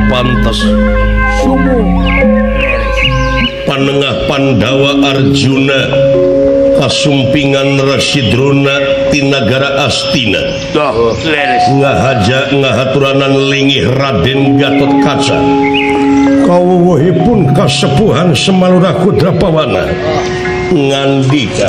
pantes Panengah Pandawa Arjuna kasumpingan Resi Drona ti nagara Astina ngahaja ngahaturanan lingih Raden Gatotkaca kawuwuhipun kasepuhan Semalura Kudrapawana ngandika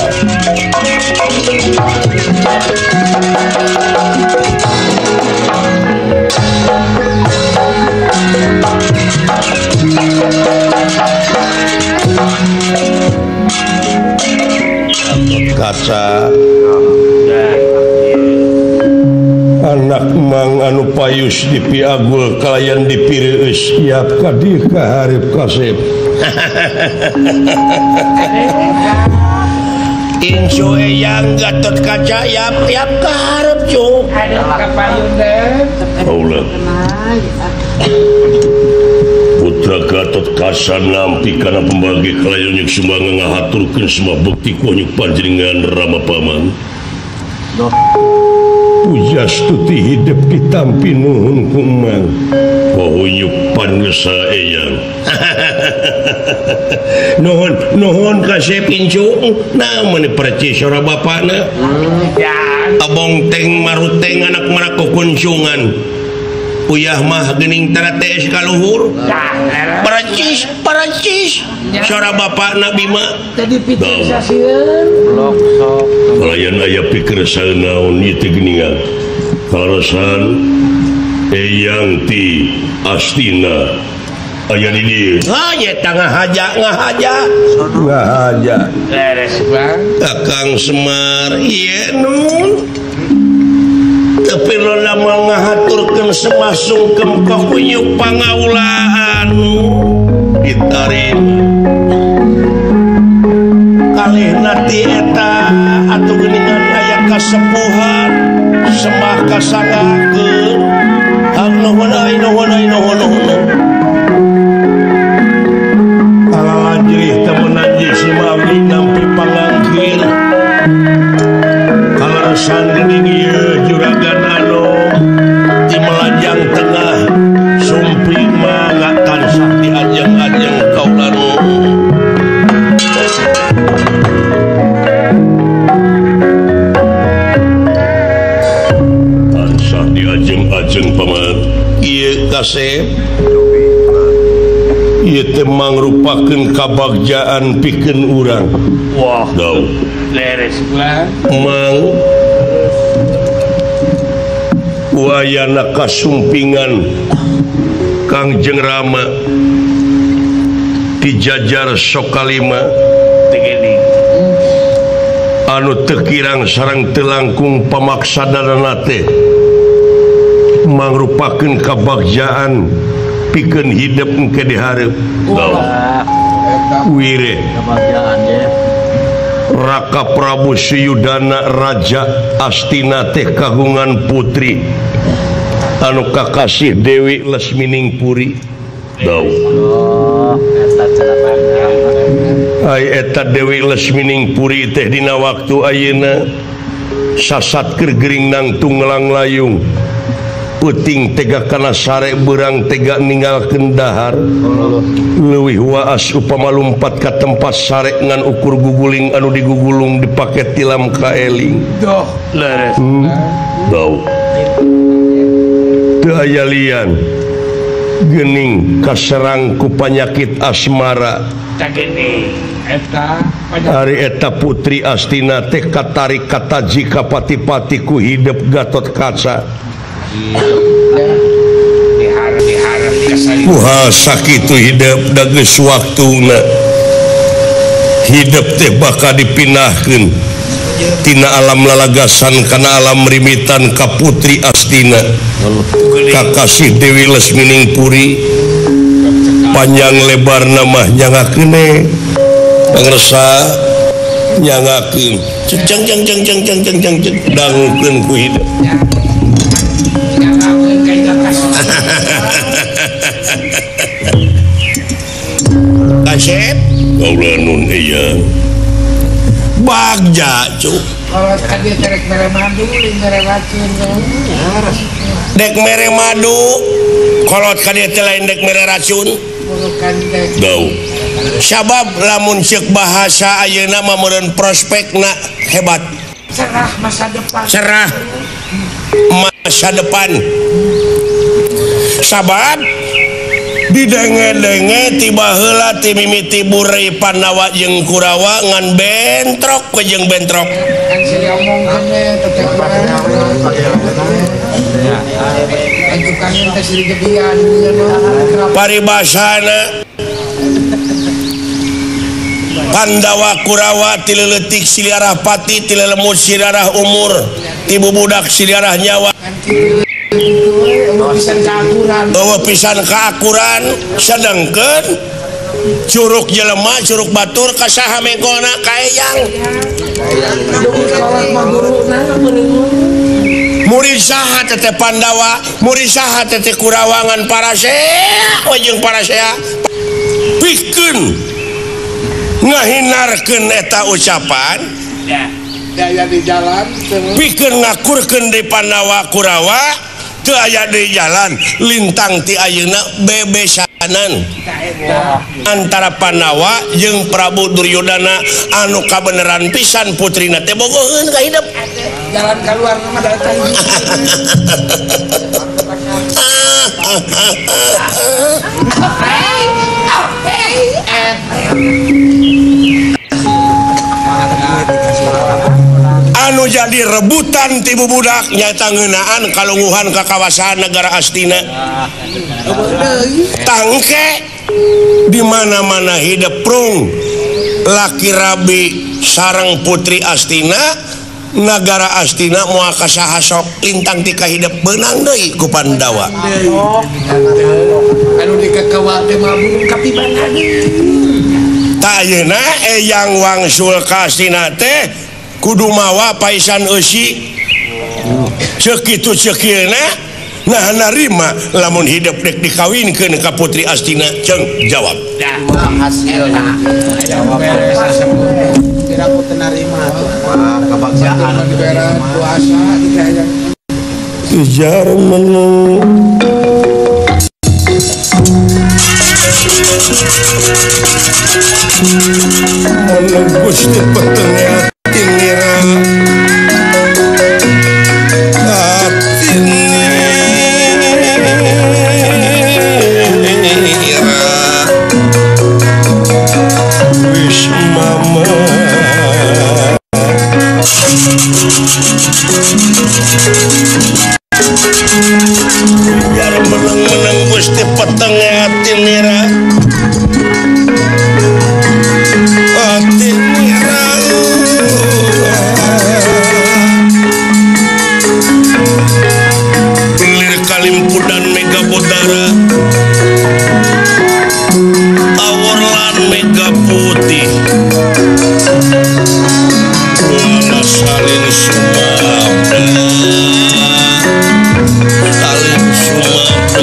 Kaca anak mang anu payus dipiagul kalayan dipireueus siap ka dieu kaharep kasep Incu eyang Gatotkaca yap yap kaharep cu Kaula Putra Gatotkaca nampi kana pembagi kalayan nyuk sumangga ngahaturkeun semua bekti ku nyuk panjenengan Rama Paman. Pujastuti hidup ditampi nuhun ku Mang. Pahunyuk pangesa eyang. Nuhun nuhun kasep incu. Nah meuni percis sora bapana. Abong teng maruteng anak marak kukuncungan. Uyah mah geuning tara tees ka luhur. Perancis, Perancis. Sora bapakna Bima. Tadi pikir sasieun. Blok sok. Kalayan aya pikir saeunaon ieu teh geuningan. Kalaresan eyang ti Astina aya di dieu. Ha nya tah ngahaja, ngahaja. Ngahaja. Leres bang. Kakang Semar ieu nun. Tapi lola mau ngahaturkeun semasungkem ka kunyuk pangaulaan ditarima kalih nati eta atuh geuningan aya kasepuhan sembah kasangakeun hang nuhun ai nuhun ai nuhun nuhun kalalajrih temenan jeung si abdi nampi pangangkir kalaresan geuning ieu juragan anu di melanjang tengah sumpi mah tansah diajeng-ajeng kaula nu tansah diajeng-ajeng paman ieu kasep ieu teh mangrupakeun kabagjaan pikeun urang. Wah, dau leres lah mang wayana kasumpingan Kangjeng Rama dijajar Sokalima anu teu kirang sareng teu langkung pamaksadanana teh mangrupakeun kabagjaan pikeun hidep engke dihareup. Wire Raka Prabu Suyudana Raja Astina teh kagungan putri anu kakasih Dewi Lesmining Puri. Dau. Ai eta Dewi Lesmining Puri teh dina waktu ayeuna sasat keur gering nangtung langlayung. Peuting tega kana sare beurang tega ninggalkeun dahar. Leuwih waas upama lumpat ka tempat sare ngan ukur guguling anu digugulung dipake tilam kaeling. Doh, leres. Dau. Teu aya lian geuning kaserang ku panyakit asmara. Eta Ari eta putri Astina teh katarik kataji ka pati-pati ku hidep Gatotkaca. Kuha sakitu hidep da geus waktuna hidep teh bakal dipindahkeun tina alam lalagasan kana alam rimitan ka putri Astina kakasih Dewi Lesmining Puri. Panjang lebar nama nyangakeun pangersa nyangakeun ceng ceng ceng ceng ceng ceng ceng ceng dangukeun ku hidep. Kasep kaula nun ieu bagja cuk. Kalau tadi terek mere madu, mere racun. Dek mere madu kolot ka dieu teh lain dek mere racun. Dau. Sabab lamun ceuk bahasa ayeuna mah meureun prospekna hebat. Cerah masa depan. Cerah masa depan. Sabab didenge-denge tiba heula ti mimiti burei Pandawa jeung Kurawa ngan bentrok we jeung bentrok. Paribasana Pandawa Kurawa ti leutik siliarah pati ti lelemut siliarah umur ti bubudak siliarah nyawa. Eueuh pisan kaakuran sedengkeun curug jelema curug batur ka saha mengkolna ka eyang. Murid saha teteh Pandawa, murid saha teteh Kurawa ngan parasea we jeung parasea pikeun ngahinarkeun eta ucapan daya di jalan pikeun ngakurkeun di Pandawa Kurawa teu aya di jalan lintang ti ayeuna bebesanan antara Pandawa jeung Prabu Duryodana anu kabeneran pisan putrina teh bogoheun ka hidup jalan keluar mah da eta. Anu jadi rebutan ti bubudak nyaeta ngeunaan kalunguhan ka kawasan negara Astina. Tangke di mana-mana hidup prung laki rabi sareng putri Astina nagara Astina moal ka saha sok lintang ti kahidep beunang deui ku Pandawa. Anu dikekewal teh mah burung kapiban. Tah ayeuna eyang wangsul ka Astina teh kudu mawa paisan eusi. Ceuk kitu ceuk ieu nah narima lamun hidup dek dikawinkeun ka putri Astina. Ceung jawab. Hasilna jawab kira ku teu narima kabagjaan puasa Ijar menu Gusti petengah tingira atinira wis mama biar meneng-meneng Gusti petengah atinira atinira Lir kalimpudan mega bodara tawur lan mega putih wala salin sumabda salin sumabda.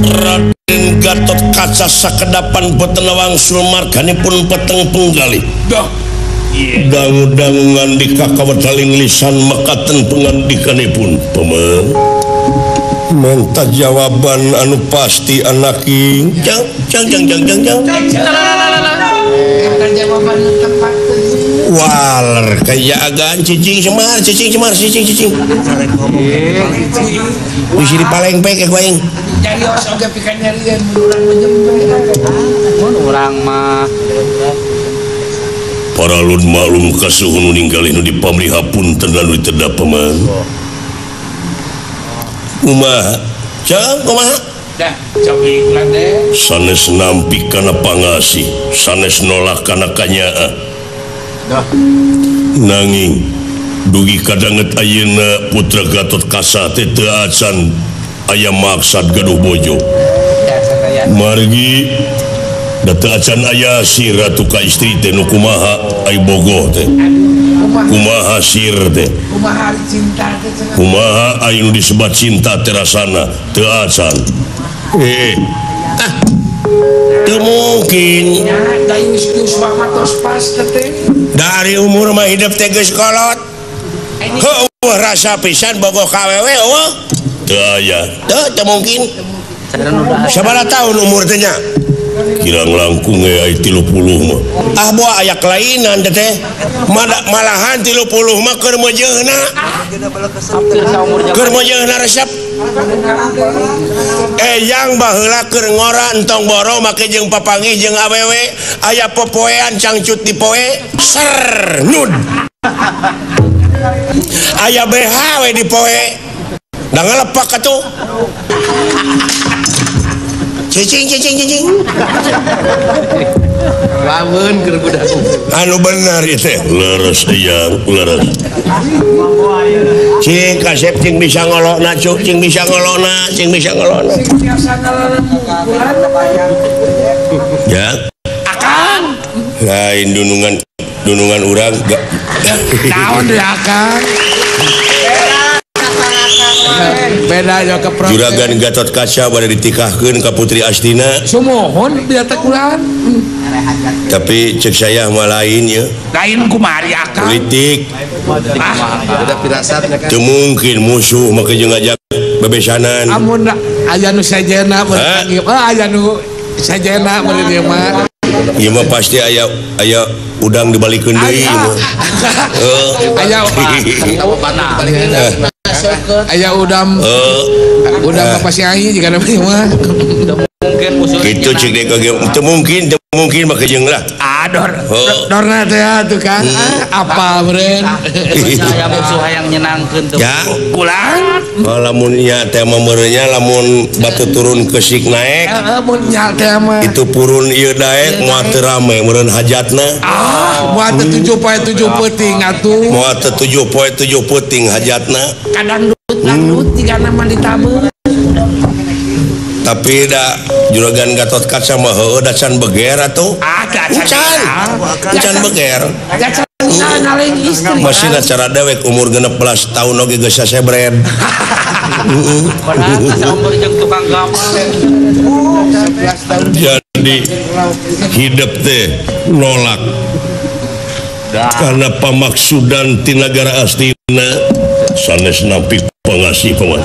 Raden Gatot Kaca sakedapan boten wangsul marganipun peteng penggalih. Dangu-dangu ngandika kawedaling lisan mekaten pengandikanipun pemen. Menta jawaban anu pasti anaki. Jang jang jang jang jang jang. Waler kayak agan cicing semar cicing semar cicing cicing. Wis di paleng pek ku aing. Nyarios oge pikan nyarieun mun urang menjempe. Mun urang mah paralun maklum kasuhun nu ninggalih nu dipamrih hapunten lan nu ditedap paman. Kumaha? Cang kumaha? Dah, cobi ulang deh. Sanes nampi kana pangasih, sanes nolak kana kanyaah. Dah. Nanging dugi kadanget ayeuna putra Gatot Kaca teh teu acan aya maksad gaduh bojo. Margi da teu acan aya si ratu ka istri teh nu kumaha ai bogoh teh. Kumaha sir teh. Kumaha cinta teh cenah. Kumaha ai nu disebat cinta teh rasana teu acan. Ah. Teu mungkin. Dari umur mah hidup teh geus kolot. Heueuh rasa pisan bogoh ka awewe eueuh. Teu aya. Teu mungkin. Sabaraha tahun umur teh nya? Kirang langkung ge aya 30 mah. Ah boa aya kelainan teh. Malahan 30 mah keur meujeuhna. Keur meujeuhna resep. Eyang baheula keur ngora entong boro make jeung papanggih jeung awewe aya popoean cangcut di poe ser nud. Aya BH we di poe. Da ngalepak atuh. Cicing cicing cicing. Lamun keur budak. Anu bener ieu teh. Leres eyang, leres. Cing kasep cing bisa ngolokna cuk, cing bisa ngolokna, cing bisa ngolokna. Sing biasa ngolokna. Ya. Akang. Lain dunungan dunungan urang. Naon deui akang? Beda ya ke Juragan Gatot Kaca bade ditikahkeun ka Putri Astina. Sumuhun biar teh kulan. Tapi cek saya mah lain ya. Lain kumari akang. Politik. Beda pirasat nya kan. Teu mungkin musuh make jeung ngajak bebesanan. Amun aya nu sajena meureun aya nu sajena meureun ieu mah. Ieu mah pasti aya aya udang dibalikeun deui ieu mah. Heuh. Aya aya udam udam apa si ai jika ada mah mungkin musuh gitu cek deh teu mungkin make jeung lah ah dor dorna teh atuh kan apal meureun saya musuh hayang nyenangkeun teu ya pulang lamun nya teh mah meureunnya lamun batu turun kesik naek mun nya teh mah itu purun ieu daek moal teu rame meureun hajatna ah moal teu 7 poe 7 peuting atuh moal teu 7 poe 7 peuting hajatna kadang dangdut jigana mah ditabeun. Tapi da Juragan Gatot Kaca mah heueuh da can beger atuh. Ah, can. Can beger. Can masih cara dewek umur 16 tahun oge geus sasebred. Heeh. Tukang gamal. Jadi hidup teh nolak. Karena pamaksudan ti nagara Astina sanes nampi pangasih paman.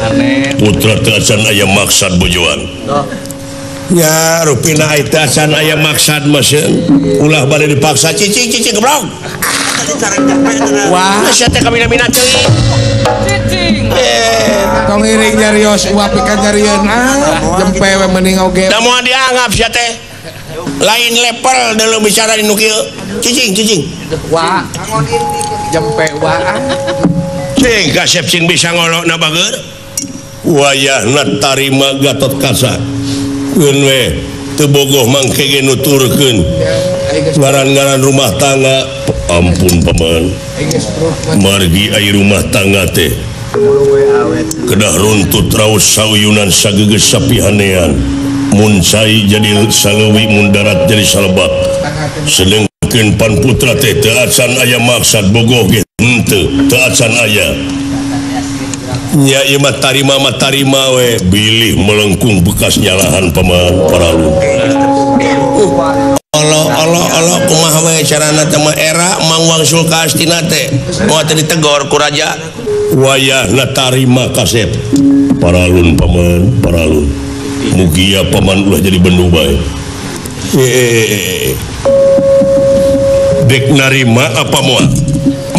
Putra teu acan aya maksad bojoan. Ya rupina teu acan aya maksad mah sieun. Ulah bade dipaksa cicing cicing geblok. Wah, sia teh kamina-mina teuing. Cicing. Tong iring nyarios uap pikeun nyarieun ah jempe we mending oge. Da moal dianggap sia teh. Lain level dalam bicara di nu kieu. Cicing cicing. Wah. Jempe wah. Cing kasep cing bisa ngolokna bager. Wayahna tarima Gatot Kaca. Keun we teu bogoh mangke ge nuturkeun. Ngaran-ngaran rumah tangga ampun paman. Margi ai rumah tangga teh. Kedah runtut raos sauyunan sagegeus sapihanean. Mun cai jadi saleuwi mun darat jadi salebak. Sedengkeun pan putra teh teu acan aya maksad bogoh ge henteu teu acan aya. Nya ieu mah tarima we bilih melengkung bekas nyalahan paman paralun. Allah Allah Allah kumaha we carana teh mah era Mang Wangsul ka Astina teh moal teh ditegor ku raja. Wayahna tarima kasep paralun paman paralun. Mugia paman ulah jadi bendu bae. Dek narima apa moal?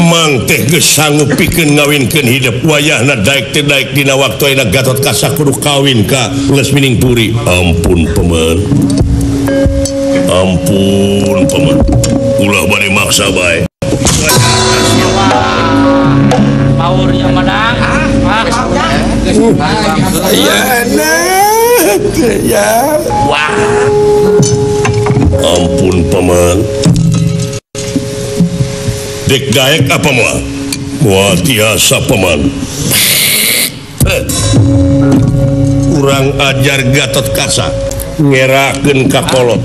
Mang teh geus sanggup pikeun ngawinkeun hidup wayahna daek teh daek dina waktu ayeuna Gatot Kaca kudu kawin ka Lesmining Puri. Ampun paman. Ampun paman. Ulah bade maksa bae. Powernya madang. Ayana. Ya. Wah. Ampun paman. Dek daek apa moal? Moal tiasa paman. Urang ajar Gatot Kaca ngerakeun ka kolot.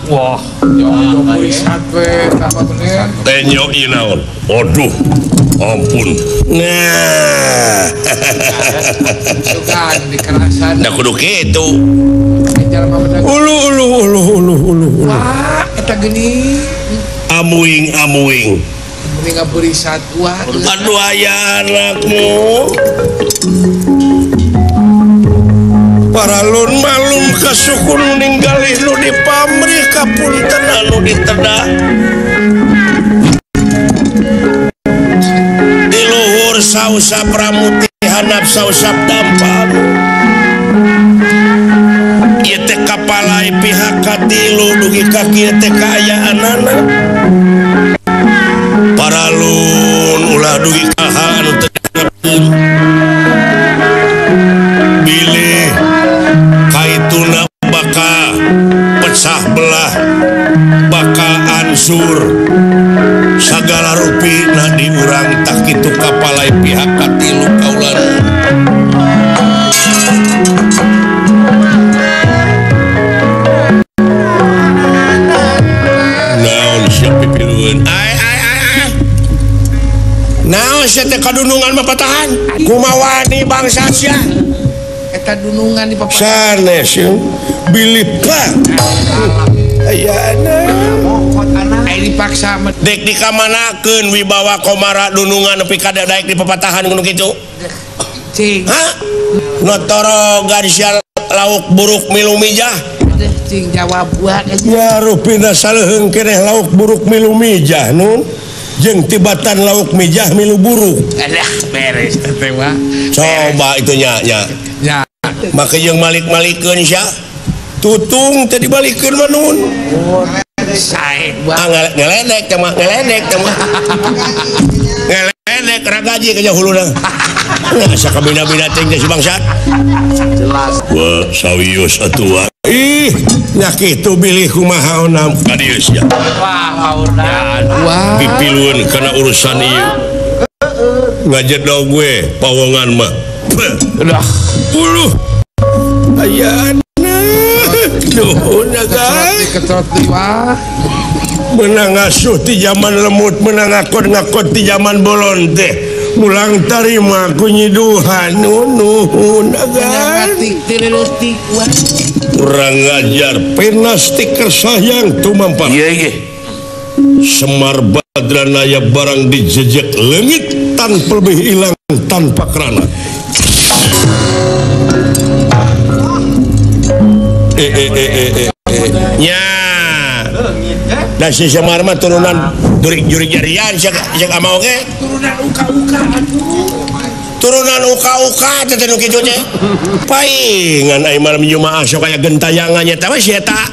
Wah, tenyo ieu naon? Aduh. Ampun. Nah. Sugan dikerasan. Da kudu kitu. Ulu ulu ulu ulu ulu. Wah, eta geuning. Amuing amuing. Mending ngaburi satwa. Aduh aya anakmu. Paralun malum kasukun ninggalih nu dipamrih kapunten anu ditedah. Di luhur sausap ramuti handap sausap dampal. Ieu teh kapalai pihak katilu dugi ka kieu teh kaayaanana. Paralun ulah dugi ka hal anu teu diharepkeun. Bilih kaituna bakal pecah belah bakal ansur sagala rupina di urang tak kitu kapalai pihak katilu kaulan. Naon sia pipilueun? Ai ai ai ai. Naon sia teh kadunungan mah patahan? Kumawani bangsa sia? Eta dunungan di papatahan. Sanes jeung bilih pak. Ayana ai dipaksa mah dek dikamanakeun wibawa komara dunungan nepi ka daek di papatahan kudu kitu. Cing. Hah? Notorogan sia lauk buruk milu mijah. Cing jawab buat ya rupina saleuheung keneh lauk buruk milu mijah nun. Jeung tibatan lauk mijah milu buruk. Alah beres teh mah. Coba itu nya nya. Ya. Make jeung malik-malikeun sia. Tutung teh dibalikeun mah nun. Sae buat. Ah ngeledek teh mah, ngeledek teh mah. Ngeledek ragaji ka huluna. Asa kabina-bina teh si bangsat. Jelas. Wah, sawios atuh. Ih, nya kitu bilih kumaha onam ka dieu sia. Wah, haurna. Wah. Pipilueun kana urusan ieu. Ngajedog we pawongan mah. Udah. Uluh. Ayana. Nuhun guys. Ketrot wah. Menang ngasuh ti zaman lemut, menang ngakot-ngakot ti zaman bolon teh. Mulang tarima ku nyiduhan nuhun guys. Kurang ngajar penas stiker sayang tumampah. Iya iya. Semar Badranaya barang dijejek leungit tanpa lebih hilang tanpa kerana. Nya. Da si Semar mah turunan jurik jarian sia ama oge. Turunan uka-uka atuh. Turunan uka-uka teh nu kitu teh. Paingan ai malam Jumaah sok aya gentayangan nya teh si eta.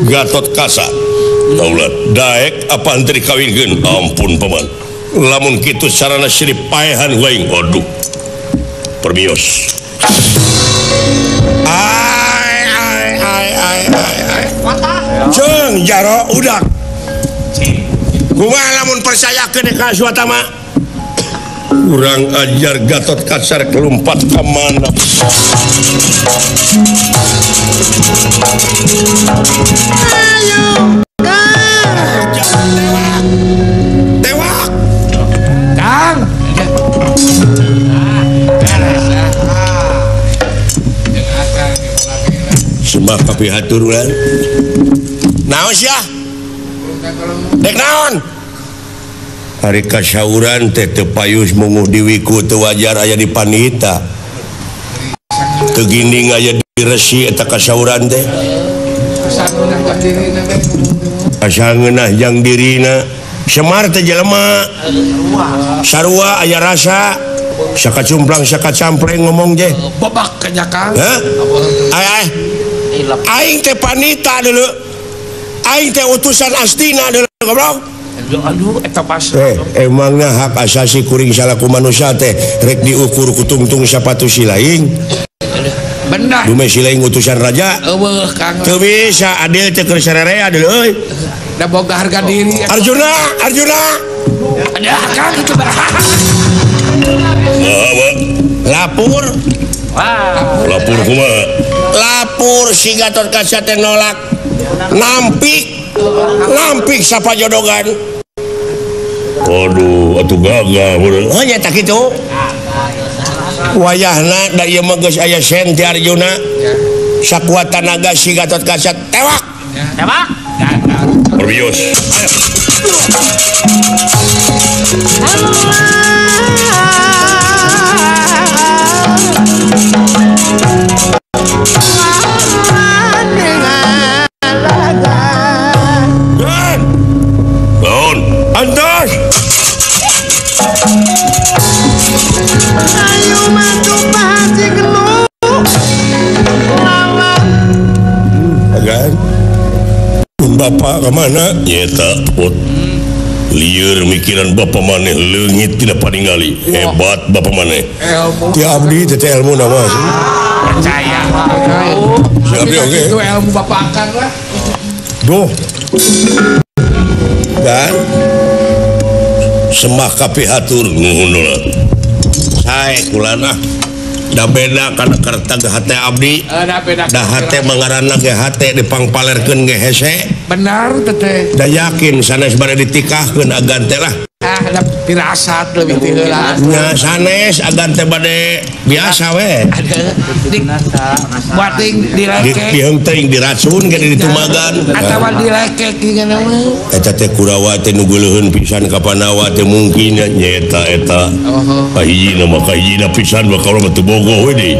Gatot Kaca. Daulat daek apa henteu dikawinkeun? Ampun paman. Lamun kitu sarana sirip paehan waing. Aduh. Permios. Ai ai ai ai ai. Ceung jaro udak. Kumaha lamun percayakeun ka Aswatama? Kurang ajar Gatot Kacar kelumpat ka mana? Ayo. Tewak. Tewak. Kang. Sembah kapihatur ulan. Naon sia? Dek naon? Hari kasauran teh teu payus munguh diwiku teu wajar aya di panita. Teu ginding aya di resi eta kasauran teh. Asa ngeunah jang dirina. Semar teh jelema. Sarua aya rasa. Sakacumplang sakacampleng ngomong teh. Babak kanya Kang. Hah? Ai ai. Aing teh panita dulu. Aing teh utusan Astina dulu goblok. Aduh, eta pas. Emangnya hak asasi kuring salaku manusia teh rek diukur kutungtung sapatu silaing. Benar. Dume silaing utusan raja. Eueuh Kang. Teu bisa adil teh keur sarerea deuleu euy. Da boga harga diri. Arjuna, Arjuna. Ada Kang itu Lapor. Wah. Lapor kumaha? Lapor si Gatot Kaca teh nolak. Nampik. Nampik sapa jodogan. Waduh atuh gagah meureun. Heuh nya tah kitu. Wayahna da ieu mah geus aya Senti Arjuna. Sakuat tanaga si Gatotkaca tewak. Tewak. Perbios. Daun, antas. Ayo matu pasti gelu. Agan. Bapak kemana? Nyeta put. Lieur mikiran bapak maneh leungit tidak paningali. Hebat bapak maneh. Ti abdi teh ilmu nama. Percaya. Si abdi oke. Itu ilmu bapak akang lah. Duh. Dan semah kapihatur nuhun lah. Sae kulana. Da beda kana kerta ge hate abdi. Da hate mangaranna ge hate dipangpalerkeun ge hese. Benar teteh. Da yakin sanes bade ditikahkeun agan teh lah. Ah, da pirasat leuwih ti heula. Nya sanes agan teh bade biasa we. Buating dilekek. Diheung teuing diracun ge ditumagan. Atawa dilekek geuning mah. Eta teh Kurawa teh nu geuleuheun pisan ka Pandawa teh mungkin nya eta eta. Kahijina mah kahijina pisan bakal mah teu bogoh we deui.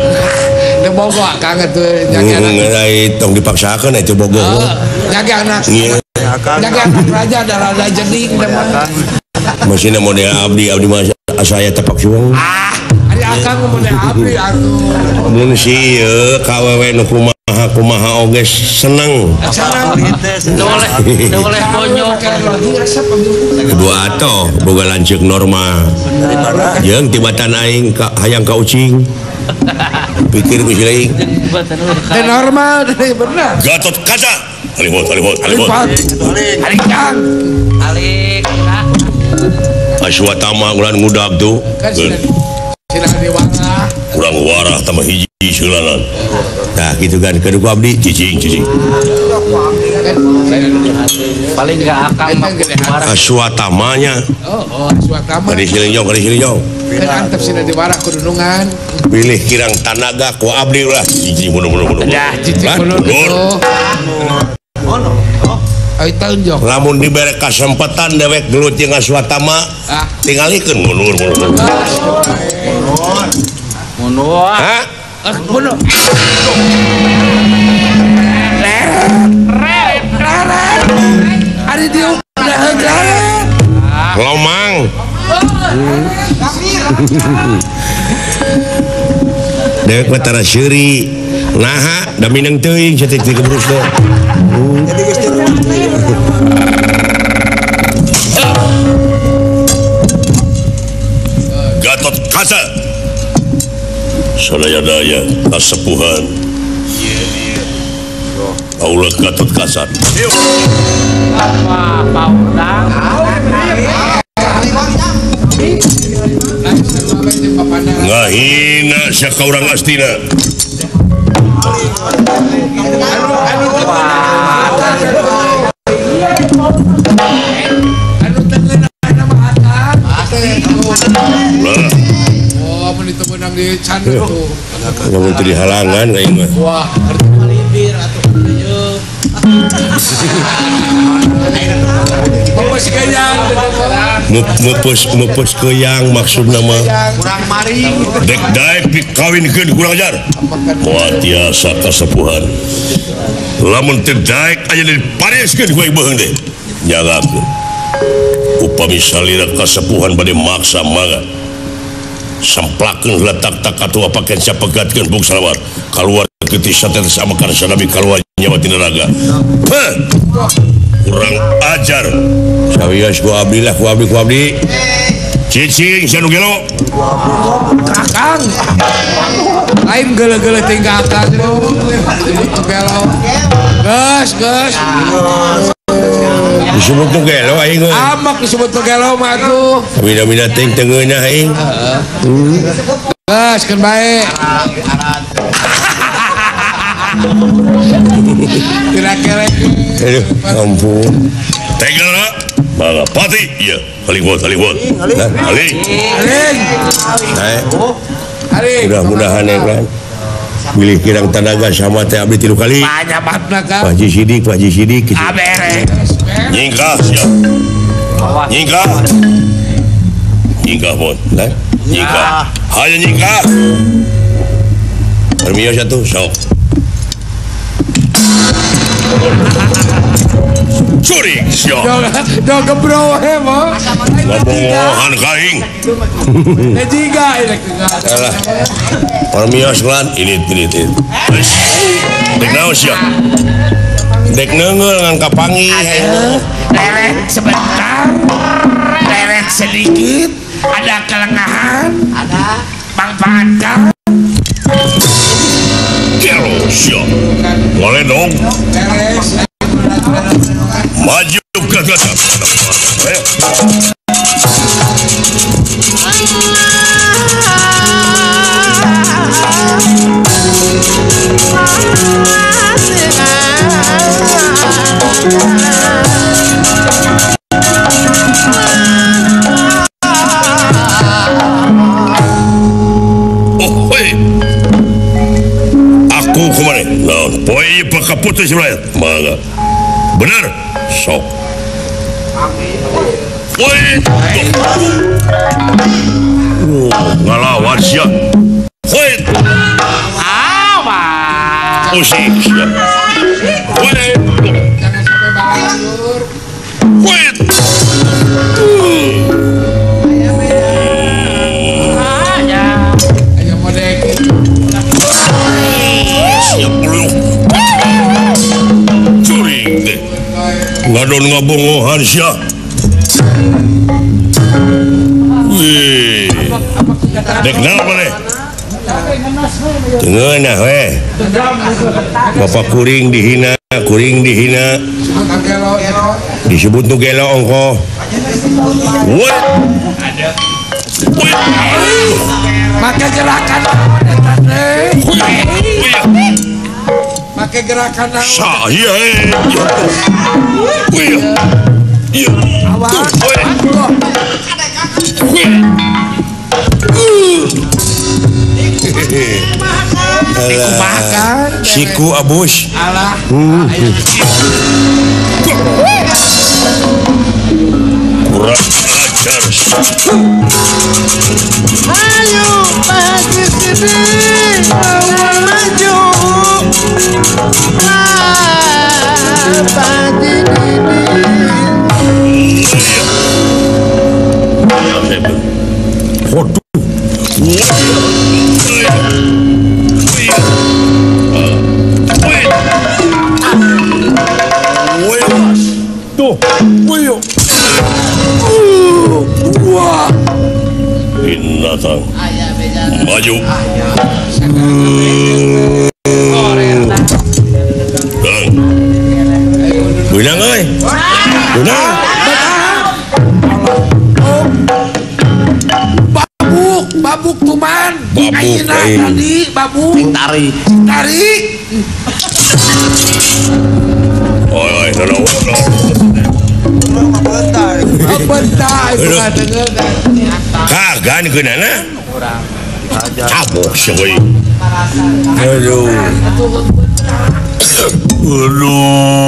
Teu bogoh akang atuh jaga anak. Tong dipaksakeun atuh bogoh. Jaga anak. Jaga anak raja da rada jeding da mah. Masina model abdi abdi mah saya tepak suang. Ah, ari akang model abdi atuh. Mun si ieu ka wewe nu kumaha kumaha oge seneng. Teu boleh bonyok. Kudu atoh boga lanceuk normal. Jeung tibatan aing ka hayang ka ucing. Pikir ku si aing. Teu normal teh bener. Gatotkaca. Alihot alihot alihot. Alik kang. Alik. Aswatama ulan ngudag tuh. Kurang warah tambah hiji seulanan. Nah gitu kan kudu ku abdi cicing cicing. Paling enggak akang mah Aswatamanya. Oh, Aswatama. Kari silinjong, kari silinjong. Kan antep sina diwara kudunungan. Pilih kirang tanaga ku abdi ulah cicing mundur mundur mundur. Dah cicing mundur. Lamun dibere kasempatan dewek gelut jeung Aswatama, tingalikeun mundur mundur. Mundur. Hah? Mundur. Ari diuk udah heuglaret. Lomang. Dewek mah tara seuri. Naha da mineng teuing saeutik teh kebrus teh. Gatotkaca sadaya-daya kasepuhan Aula Gatotkaca. Apa paurang? Ngahina sia ka urang Astina. Oh, mun itu menang di candu tuh. Lamun teu dihalangan aing mah. Wah, malibir atuh ieu. Mupus keyang, mupus keyang maksudna mah. Kurang maring. Dek daek dikawinkeun kurang ajar. Moal tiasa kasepuhan. Lamun teu daek aya dipareskeun ku aing beuheung teh. Nyalakeun. Upami salira kasepuhan bade maksa mangga. Samplakeun heula tak-tak atuh paken sapegatkeun bung salawar. Kaluar ketis satetes amekan sanabi kaluar nyawa tina raga. Heh. Kurang ajar. Sawios ku abdi lah ku abdi ku abdi. Cicing sia nu gelo. Kakang. Lain geuleuh-geuleuh tinggal akang. Disebut gelo. Geus, geus. Disebut nu gelo aing. Amak disebut nu gelo mah atuh. Mina-mina teuing teu ngeunah aing. Geus keun bae. Tidak kerek. Aduh, ampun. Tega. Mangga pati ieu haling haling haling. Haling. Mudah-mudahan ya kan. Bilih kirang tanaga sama teh abdi 3 kali. Banyak banget kan. Pak Haji Sidik, Pak Haji Sidik. Beres. Nyingkah siap. Nyingkah. Nyingkah pon. Nah, nyingkah. Hayo nyingkah. Permios atuh sok. Curi siap. Do gebro he mah. Ngabongohan ka aing. Jiga Alah. Permios lan ini. Dek naon sia? Dek neungeul ngan kapanggih. Leret sebentar. Leret sedikit, ada kelengahan, ada pangpangan. Gelo sia. Ngoledong. Maju ke atas. Ayo. Oh, hei. Aku kemana? Nah, poi pakaputus rakyat. Mangga. Benar. Sok. Woi. Ngalawan sia. Woi. Awas. Pusing sia. Woi. Jangan sampai balur. Woi. Ayo modek. Siap belum. Curi deh. Ngadon ngabongohan sia. Wih. Dek naon maneh? Tengeunah we. Bapak kuring dihina, kuring dihina. Disebut nu gelo ongkoh. Woi. Make gerakan make gerakan saya. Wih. Iya. Awas. Alah. Siku abus. Alah. Kurang ajar. Ayo Pak Haji Sidik maju. Pak Haji Sidik. Waduh. Tuh, wah. Binatang. Maju. Benang euy. Benang. Babuk, babuk tuman. Babuk tadi, babuk. Tarik. Tarik. Oi, oi, no. Bentar, kagan keunana? Cabok sia euy. Aduh. Aduh.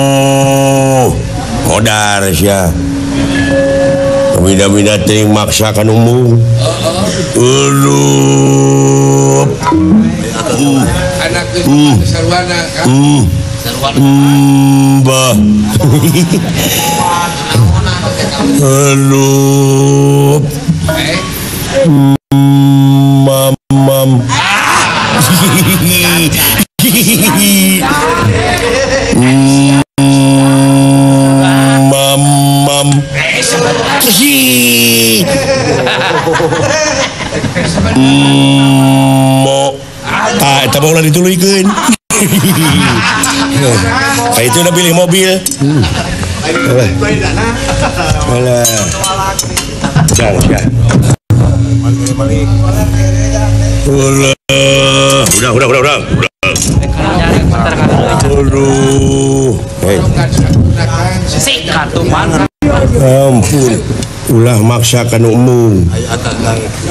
Kodar sia. Bida-bida teuing maksa ka numbung. Aduh. Anak geus sarwana kan. Bah. Aduh. Mam mam. Mam mam. Mo. Ah, eta mah ulah dituluykeun. Kayak itu udah pilih mobil. Alah. Jangan, jangan. Udah, udah. Aduh. Hei. Sikat tuh mana? Ampun ulah maksa kana umum.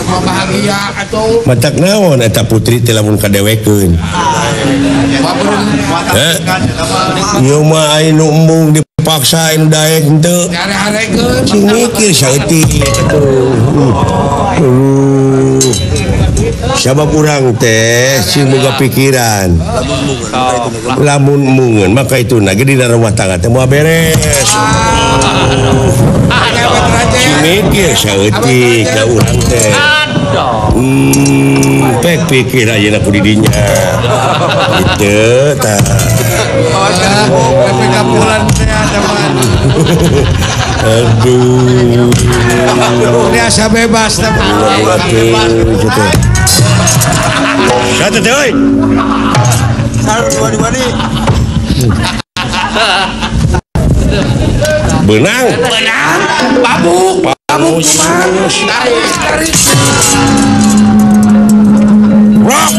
Bahagia atuh. Matak naon eta putri teh lamun kadewekeun. Heh. Ieu mah aya nu embung dipaksa anu daek henteu. Hare-harekeun. Cing mikir saeutik atuh. Sabab urang teh sing boga pikiran. Lamun embungeun maka itu na ge dina rumah tangga teh moal beres. Cing mikir saeutik ka urang teh. Pek pikir ayeuna ku di dinya. Kitu tah. Aduh. Ini asa bebas teh. Satu teh euy. Benang. Benang. Babuk. Babuk kumaha? Tarik, tarik. Rok.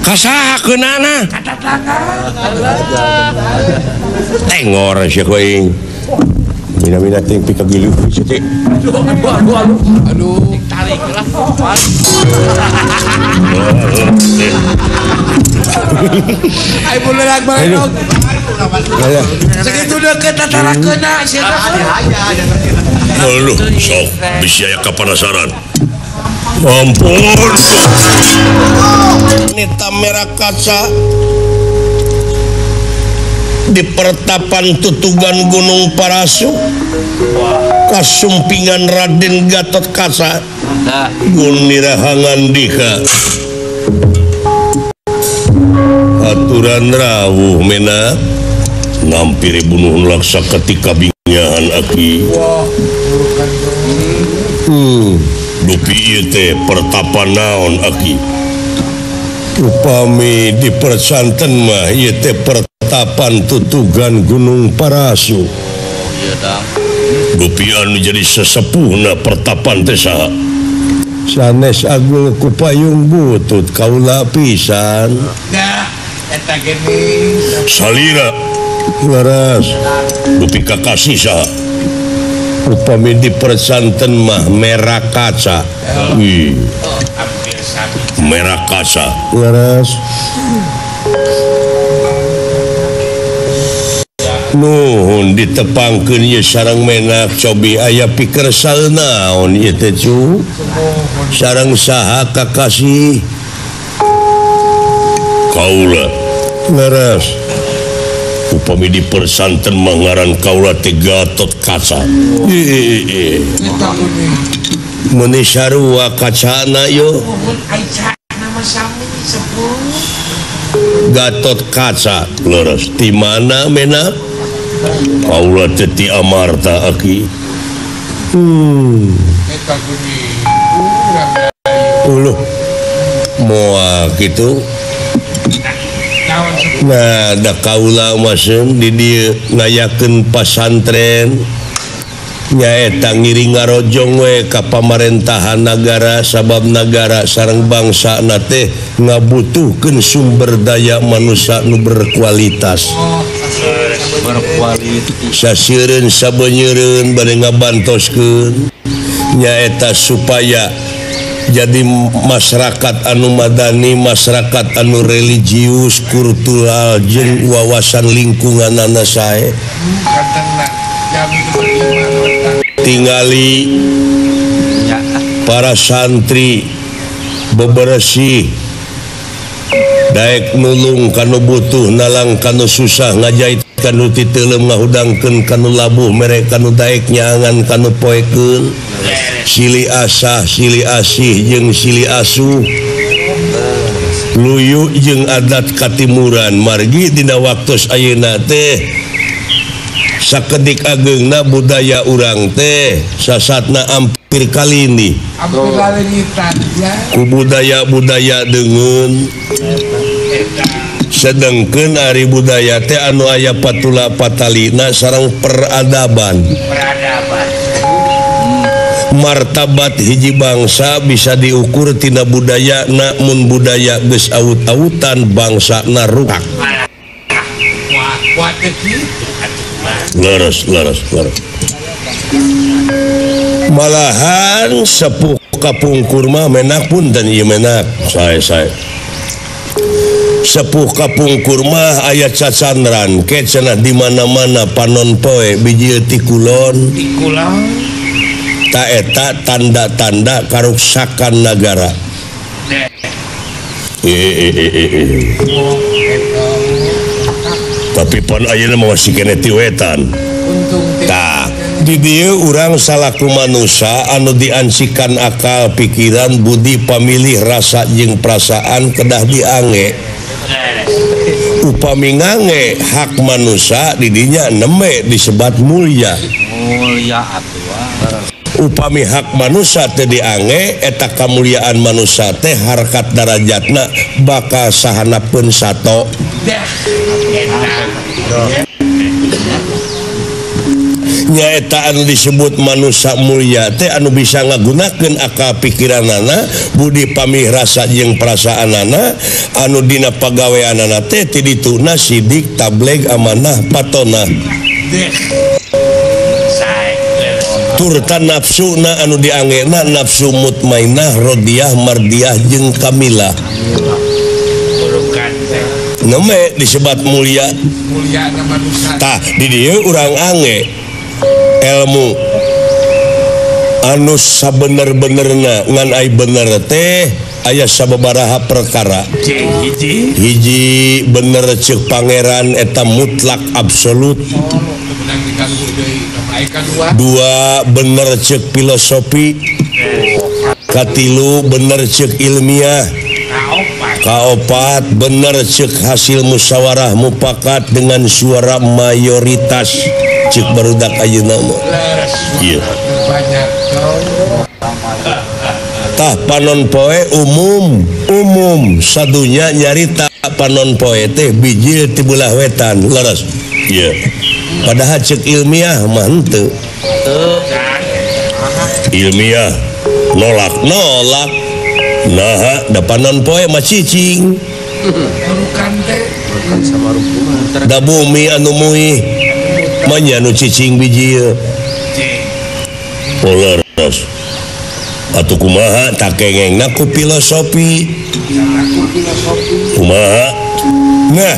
Kasaha keunana? Tengor sia ku aing. Mina-mina ting pikagilu sia teh. Aduh, aduh, aduh. Aduh, tarik lah. Ai bulerak bae. Segitu deket tatara keuna sia teh. Aduh, sok bisi aya kapanasaran. Ampun. Nita merah kaca di pertapan tutugan Gunung Parasu kasumpingan Raden Gatot Kaca Gunirahangan Dika aturan rawuh mena ngampiri bunuh laksa ketika bingahan aki. Dupi ieu teh pertapan naon aki? Upami di persanten mah ieu teh pertapan tutugan Gunung Parasu. Dupi anu jadi sesepuhna pertapan teh saha? Sanes Agul kupayung butut kaula pisan. Nah, eta geuning. Salira laras. Dupi kakasih saha? Upami di persanten mah merah kaca. Wih. Merah kaca. Laras. Nuhun ditepangkeun ieu sareng menak cobi aya pikersal naon ieu teh cu? Sareng saha kakasih? Kaula. Laras. Upami di persanten mah ngaran kaula teh Gatot Kaca. Meuni sarua kacana yo. Gatot Kaca leres di mana menak? Kaula teh ti Amarta aki. Uluh. Moal kitu. Nah, da kaula masem di dieu ngayakeun pasantren nyaeta ngiring ngarojong we ka pamarentahan nagara sabab nagara sareng bangsa na teh ngabutuhkeun sumber daya manusia nu berkualitas. Saseureun sabenyeureun bade ngabantoskeun nyaeta supaya jadi masyarakat anu madani, masyarakat anu religius, kultural jeung wawasan lingkunganana sae. Tingali para santri beberesih daek nulung kanu butuh, nalang kanu susah, ngajait kanu titeuleum, ngahudangkeun kanu labuh, mere kanu daek nyaangan kanu poekeun. Sili asah, sili asih jeung sili asuh luyu jeung adat katimuran margi dina waktos ayeuna teh sakedik ageungna budaya urang teh sasatna ampir kalini ku budaya-budaya deungeun sedengkeun ari budaya teh anu aya patula patalina sareng peradaban. Martabat hiji bangsa bisa diukur tina budaya namun budaya geus awut-awutan bangsa na rukak. Leres leres leres. Malahan sepuh kapungkur mah menak punten ieu menak sae sae. Sepuh kapungkur mah aya cacandran ke cenah di mana-mana panon poe bijil ti kulon. Ti kulon. Ta eta tanda-tanda karuksakan nagara. Tapi pon ayeuna mah masih keneh ti wetan. Tah, di dieu urang salaku manusia anu diansikan akal, pikiran, budi, pamilih, rasa jeung perasaan kedah diange. Upami ngange hak manusia di dinya nembe disebat mulia. Mulia atuh. Upami hak manusia teu diange eta kamuliaan manusia teh harkat darajatna bakal sahanapeun sato. Nyaeta anu disebut manusia mulia teh anu bisa ngagunakeun akal pikiranana, budi pamih rasa jeung perasaanana, anu dina pagaweanana teh ti dituna sidik, tableg, amanah, patona. Turta nafsuna anu diangena nafsu mutmainah, rodiah, mardiah jeung kamilah. Neme disebat mulia. Tah di dieu urang ange ilmu anu sabener-benerna ngan ai bener teh aya sababaraha perkara. Hiji bener ceuk pangeran eta mutlak absolut. Dua bener ceuk filosofi. Katilu bener ceuk ilmiah. Kaopat bener ceuk hasil musyawarah mufakat dengan suara mayoritas ceuk barudak ayeuna mah. Ieu. Tah panon poe umum, umum sadunya nyarita panon poe teh bijil ti beulah wetan, leres. Ieu. Padahal ceuk ilmiah mah henteu. Ilmiah nolak nolak. Nah, da panon poe mah cicing. Da bumi anu muih mah nya nu cicing bijil. Oh, leres. Atuh kumaha tak kengengna ku filosofi. Kumaha? Nah,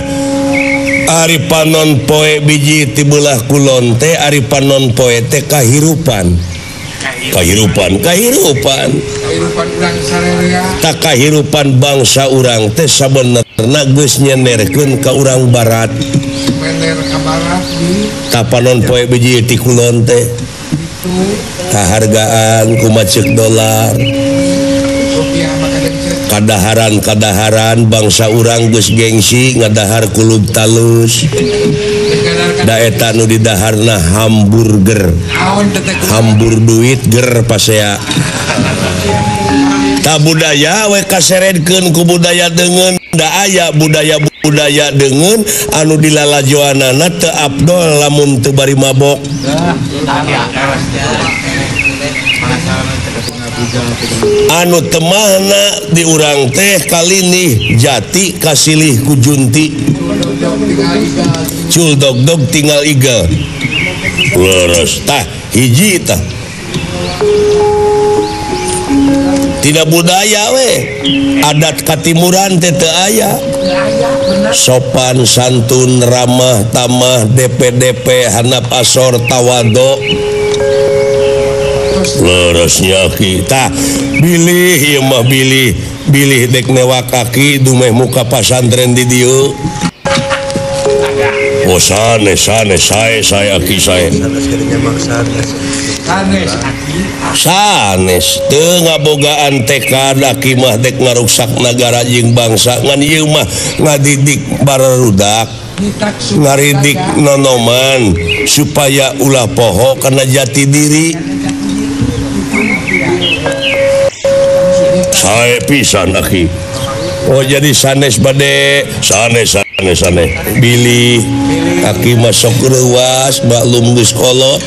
ari panon poe biji ti beulah kulon teh ari panon poe teh kahirupan. Kahirupan, kahirupan. Tak kahirupan bangsa urang teh sabenerna geus nyenerkeun ka urang barat. Ta panon poe biji ti kulon teh kahargaan kumaha ceuk dolar. Kadaharan-kadaharan bangsa urang geus gengsi ngadahar kulub talus. Da eta nu didaharna hamburger. Hambur duit ger pasea. Ta budaya we kaseredkeun ku budaya deungeun, da aya budaya-budaya deungeun anu dilalajoanana teu abdol lamun teu bari mabok. Anu temahna di urang teh kalinih jati kasilih ku junti. Cul dog-dog tinggal igel. Leres tah hiji tah. Tidak budaya we. Adat katimuran teh teu aya. Sopan santun ramah tamah DPDP hanap asor tawado. Leresnya kita bilih ieu mah bilih bilih dek newak kaki dumeh muka pasantren di dieu. Oh sanes sanes sae sae aki sae. Sanes teu ngabogaan tekad aki mah dek ngaruksak nagara jeung bangsa ngan ieu mah ngadidik barudak ngaridik nonoman supaya ulah poho kana jati diri. Sae pisan aki. Oh jadi sanes bade sanes sanes sanes bilih aki masuk reuas maklum geus kolot.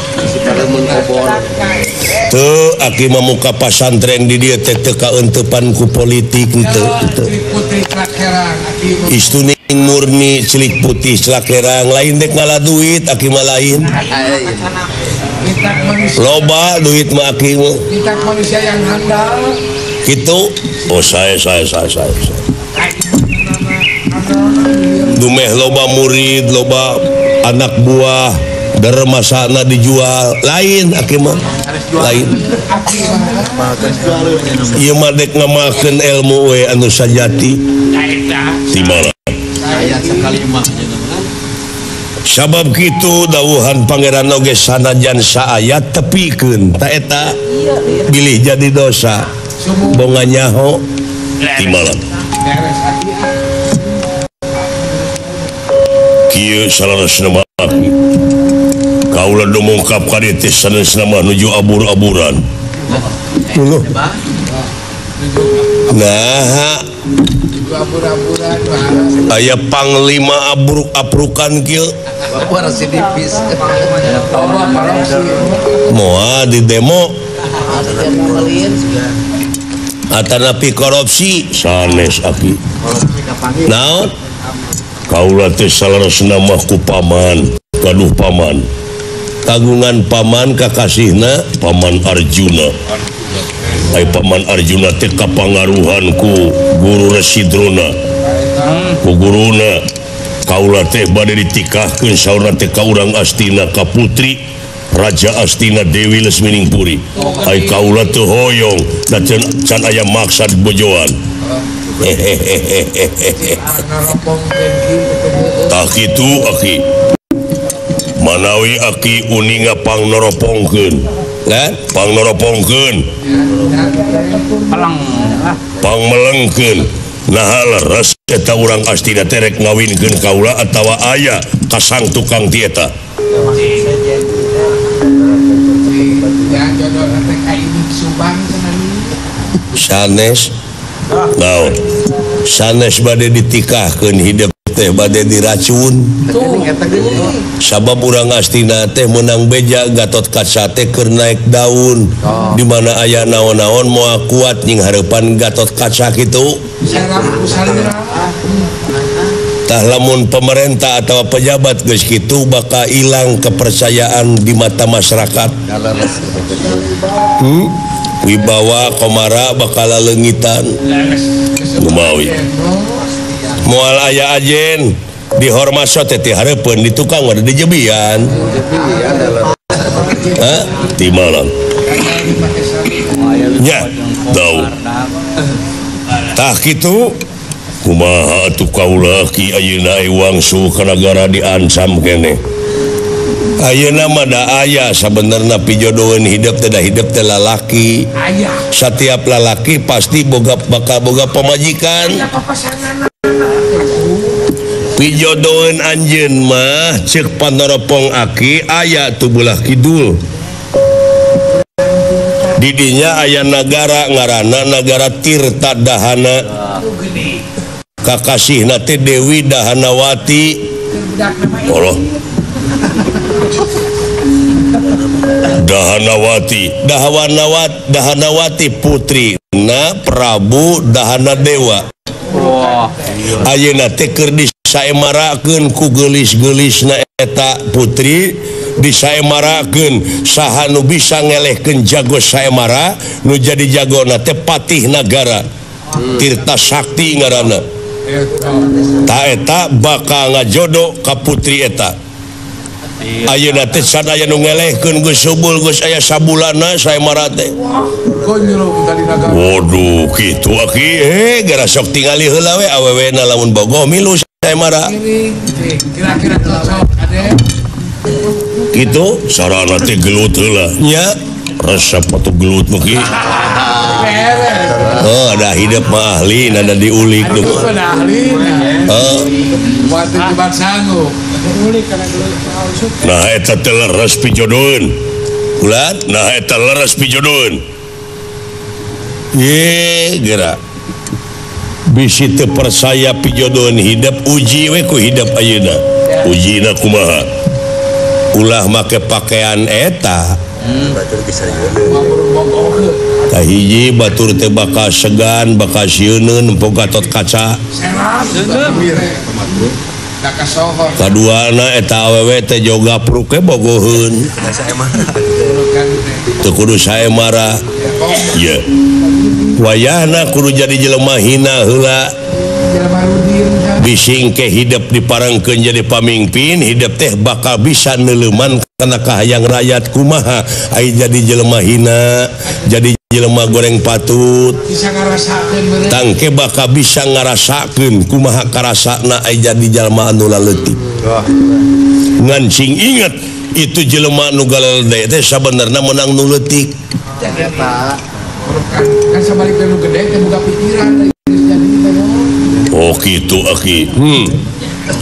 Teu aki mah muka pasantren di dieu teh teu kaeuntepan ku politik teu teu. Istuning murni celik putih celakerang lain dek ngalah duit aki mah lain. Loba duit mah aki mah. Kita manusia yang handal. Gitu. Oh saya. Dumeh loba murid, loba anak buah, dermasana dijual. Lain aki mah. Lain. Ieu mah dek ngamalkeun ilmu we anu sajati. Di mana? Sabab kitu dawuhan pangeran oge sanajan saayat tepikeun ta eta bilih jadi dosa. Bonga nyaho di malam. Kieu saleresna mah aki. Kaula dumungkap ka dieu teh sanesna mah nuju abur-aburan. Nah, aya panglima abruk-abrukan kieu. Moal di demo. Atanapi korupsi sanes aki. Naon? Kaula teh saleresna mah ku paman, gaduh paman. Kagungan paman kakasihna Paman Arjuna. Ai Paman Arjuna teh kapangaruhan ku Guru Resi Drona. Ku guruna kaula teh bade ditikahkeun saurna teh ka urang Astina ka putri Raja Astina Dewi Lesminingpuri. Ai kaula teu hoyong da can aya maksad bojoan. Tah kitu aki. Manawi aki uninga pangnoropongkeun. Kan? Pangnoropongkeun. Pangmelengkeun. Naha leres eta urang Astina teh rek ngawinkeun kaula atawa aya kasang tukang ti eta. Sanes naon? Sanes bade ditikahkeun hidup teh bade diracun. Sabab urang Astina teh meunang beja Gatot Kaca teh keur naik daun. Di mana aya naon-naon moal kuat nying hareupan Gatot Kaca kitu. Tah lamun pemerintah atau pejabat geus kitu bakal hilang kepercayaan di mata masyarakat. Wibawa komara bakal leungitan. Lumawi. Moal aya ajen dihormaso teh ti hareupeun di tukang mah dijebian. Hah? Di malam. Nya, tau. Tah kitu kumaha atuh kaula ki ayeuna wangsul ka nagara diancam keneh. Ayeuna mah da aya sabenerna pijodoheun hidup teh da hidup teh lalaki. Satiap lalaki pasti boga bakal boga pamajikan. Pijodoheun anjeun mah ceuk panoropong aki aya tu belah kidul. Didinya aya nagara ngaranna nagara Tirta Dahana. Kakasihna teh Dewi Dahanawati. Allah. Dahanawati, Dahanawati putri na Prabu Dahanadewa. Ayeuna teh keur disaemarakeun ku geulis-geulisna eta putri disaemarakeun saha nu bisa ngelehkeun jago saemara nu jadi jagona teh patih nagara Tirta Sakti ngaranna. Ta eta bakal ngajodo ka putri eta. Ayeuna teh can aya nu ngelehkeun geus subul geus aya sabulanna saemara teh. Waduh kitu aki gara sok tingali heula we awewena lamun bogoh milu saemara. Kira-kira cocok ade. Kitu sarana teh gelut heula nya resep atuh gelut mah ki. Oh, ada hidup mah ahli nada diulik tuh. Heeh. Nah eta teh leres pijodoheun. Ulat, nah eta leres pijodoheun. Ye, geura. Bisi teu percaya pijodoheun hidup uji we ku hidup ayeuna. Ujina kumaha? Ulah make pakaian eta. Kahiji batur teh bakal segan bakal sieuneun nempo Gatot Kaca. Kaduana eta awewe teh joga pruke bogoheun. Teu kudu sae marah. Ye. Wayahna kudu jadi jelema hina heula. Bising ke hidup diparengkeun jadi pamimpin, hidup teh bakal bisa neuleuman kana kahayang rakyat kumaha ai jadi jelema hina, jadi jelema goreng patut. Bisa ngarasakeun meureun. Tangke bakal bisa ngarasakeun kumaha karasana ai jadi jelema anu laleutik. Ngan sing inget itu jelema nu galede teh sabenerna menang nu leutik. Eta kan sabalikna nu gede teh boga pikiran. Oh gitu aki.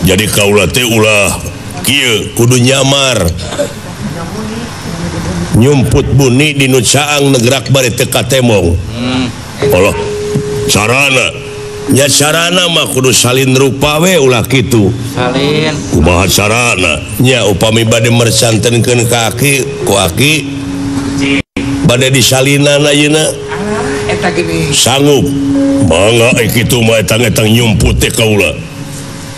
Jadi kaula teh ulah kieu kudu nyamar. Nyumput buni di nu caang negrak bari teu katemong. Allah carana nya carana mah kudu salin rupa we ulah kitu. Salin. Kumaha carana? Nya upami bade mercantenkeun ka aki ku aki bade disalinan ayeuna. Eta geuning. Sanggup. Mangga kitu mah etang-etang nyumput teh kaula.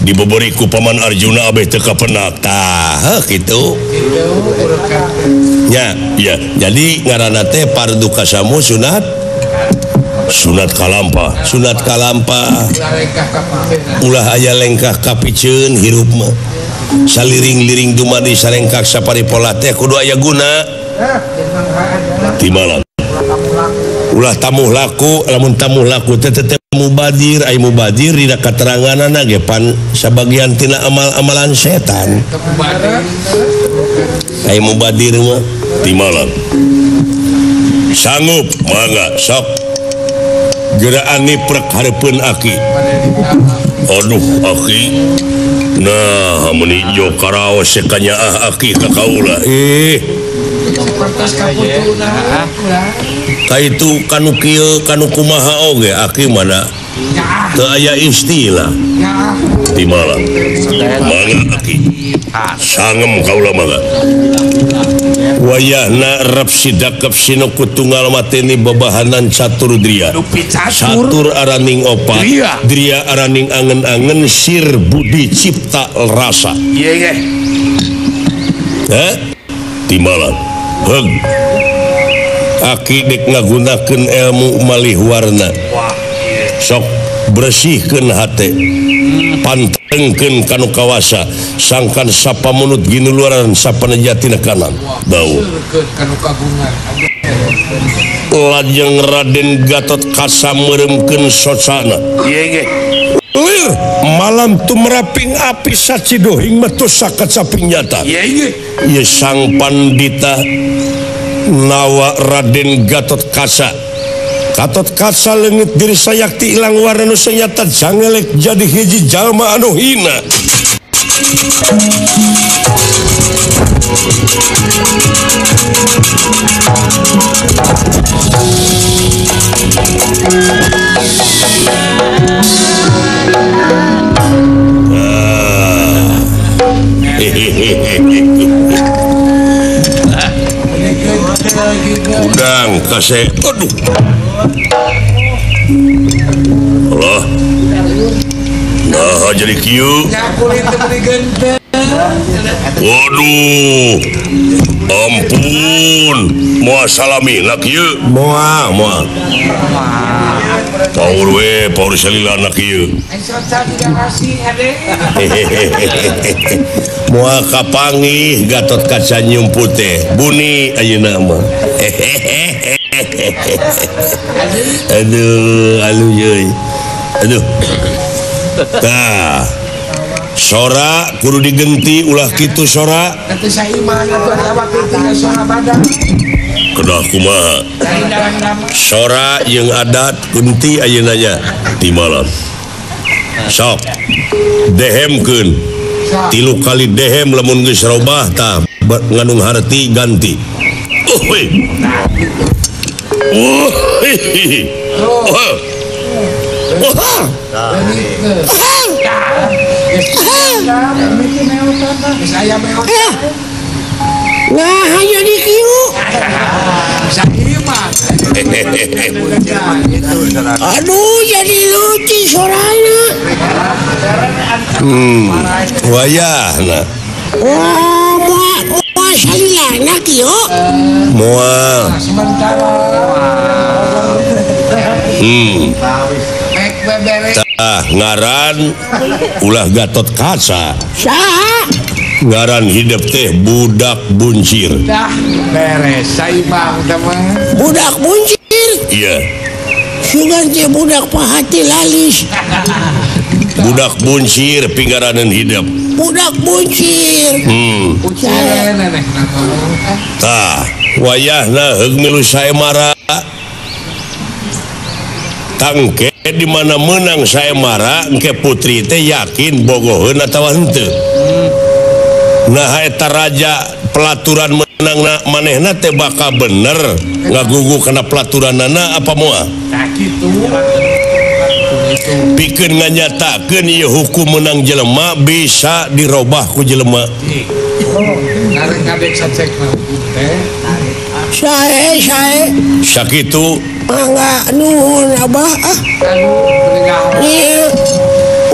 Dibeberi ku Paman Arjuna abeh teu kapenak. Tah kitu. Nya, ya. Jadi ngaranna teh pardu kasamu sunat sunat kalampah, sunat kalampah. Ulah aya lengkah kapiceun hirup mah. Saliring-liring dumadi sarengkak saparipola teh kudu aya guna. Timalan. Ulah tamuh laku, lamun tamuh laku teh teh mubadir, ai mubadir dina kateranganana ge pan sabagian tina amal-amalan setan. Ai mubadir mah timalan. Sanggup mangga sok geraan niprek hareupeun aki. Aduh aki. Nah, meuni jo karaos kanyaah aki ka kaula. Ka itu kanu kieu kanu kumaha oge aki mana teu aya istilah timalan mangga aki sangem kaula mangga wayahna rep sidakep sinuku tunggal mateni bebahanan catur dria catur araning opat dria araning angen-angen sir budi cipta rasa timalan heug aki dek ngagunakeun ilmu malih warna sok bersihkeun hate pantengkeun kanu kawasa sangkan sapamunut ginuluaran sapanejatina kanan dawuh lajeng Raden Gatot Kaca meureumkeun socana lir malam tumeraping api sacidohing metu sakacaping nyata ieu sang pandita nawa Raden Gatot Kaca. Gatot Kaca leungit diri sayakti ilang warna nu sanyata jangelek jadi hiji jalma anu hina. Udang kasih, aduh, Allah, nah jadi kieu. Waduh, ampun, moal salami nak kieu, moal, moal. Paur we, paur salila nak kieu. Moal kapanggih Gatot Kaca nyumput teh, buni ayeuna mah. Aduh, aduh euy. Aduh. Tah. Sora kudu digenti ulah kitu sora. Kedah kumaha? Sora jeung adat genti ayeuna nya di malam. Sok dehemkeun. 3 kali dehem lamun geus robah tah ngandung harti ganti. Oh. Oh. Oh. Nah, jadi kieu. Aduh, jadi lucu sorana. Wayahna. Wah, moal salilana kieu. Moal. Tah ngaran ulah Gatot Kaca. Saha? Ngaran hidup teh budak buncir. Dah beres saimang teh mah. Budak buncir? Iya. Sugan teh budak pahati lalis. Budak buncir pinggaranan hidup. Budak buncir. Tah wayahna heug milu saemara. Tangke di mana menang saemara engke putri teh yakin bogoheun atawa henteu. Nah eta raja pelaturan menang manehna teh bakal bener ngagugu kana pelaturanana apa moal? Tah kitu. Pikeun nganyatakeun ieu hukum menang jelema bisa dirobah ku jelema. Sae sae. Sakitu mangga nuhun abah ah. Ieu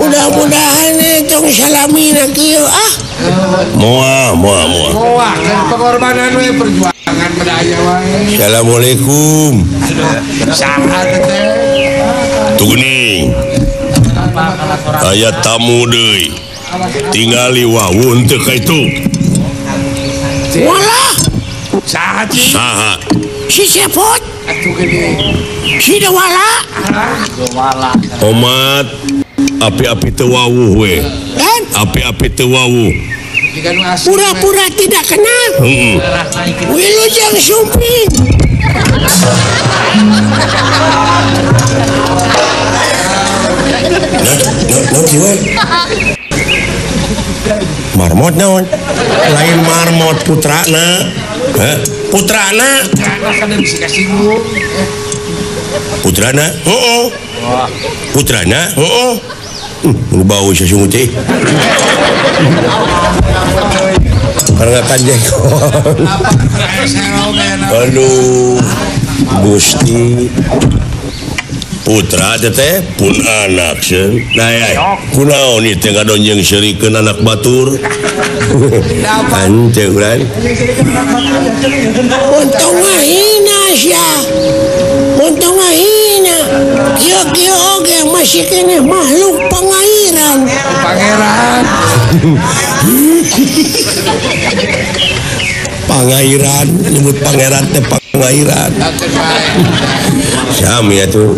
mudah-mudahan tong salamina kieu ah. Moal moal moal. Moal kan pengorbanan we perjuangan bedaya wae. Assalamualaikum. Saha teh? Tuh aya tamu deui. Tingali wawun teu ka itu. Walah. Saha cing? Saha? Si Cepot. Si Dewala. Omat api-api teu wawuh we. Api-api teu wawuh. Pura-pura tidak kenal. Wilujeng sumping. Marmot naon? Lain marmot putrana. Putrana. Putrana. Heeh. Putrana. Heeh. Nu bau sasungut teh. Karena kanjengkon. Aduh, Gusti. Putra teh pun anak seun. Nah, kunaon ieu teh ngadonjeng seurikeun anak batur. Henteu urang. Untung mah hina sia. Untung mah hina. Kieu-kieu oge masih keneh makhluk pangairan. Pangeran. Pangairan, nyebut pangeran teh pangairan. Sami atuh.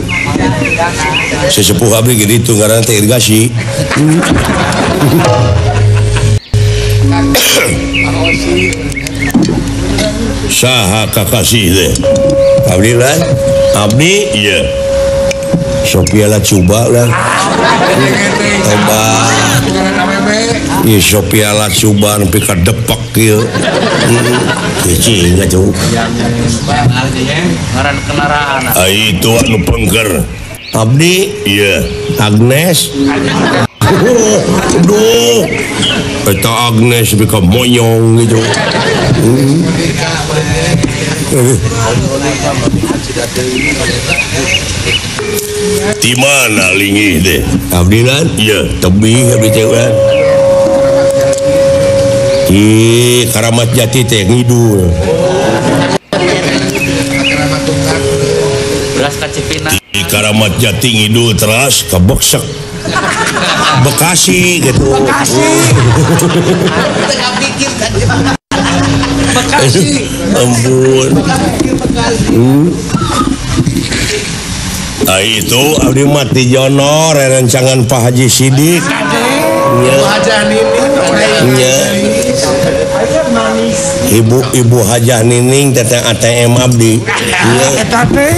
Sesepuh abdi ge ditu ngaranna teh irigasi. Saha kakasih teh? Abdi lah. Abdi ieu. Sophia lah coba lah. Tobat. Ieu Sophia lah coba nepi ka depak ieu. Cicing atuh. Ngaran kendaraan. Ai itu anu pengker. Abdi ieu Agnes. Duh. Eta Agnes nepi ka monyong gitu. Di mana lingih teh? Abdi lan? Iya, tebih abdi teh urang. Di Karamat Jati teh ngidul. Di Karamat Jati ngidul teras ka Beksek. Bekasi gitu. Bekasi. Bekasi. Ampun. Nah itu abdi mah ti Jono rerencangan Pak Haji Sidik. Nya. Ibu Hajah Nining teteh ATM abdi. Eta teh.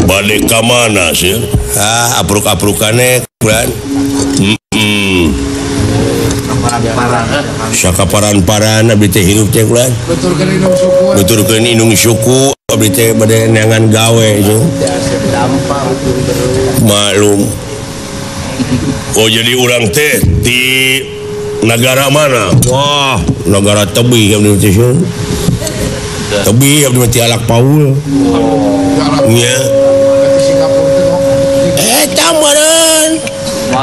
Bade ka mana sih? Ah, apruk-aprukane kuran. Sakaparan-paran abdi teh hirup teh kulan. Nuturkeun indung suku abdi teh bade neangan gawe jeung. Maklum. Oh jadi urang teh di Negara mana? Wah, negara tebih abdi teh. Tebih abdi mah ti alak Paul. Nya. Eta meureun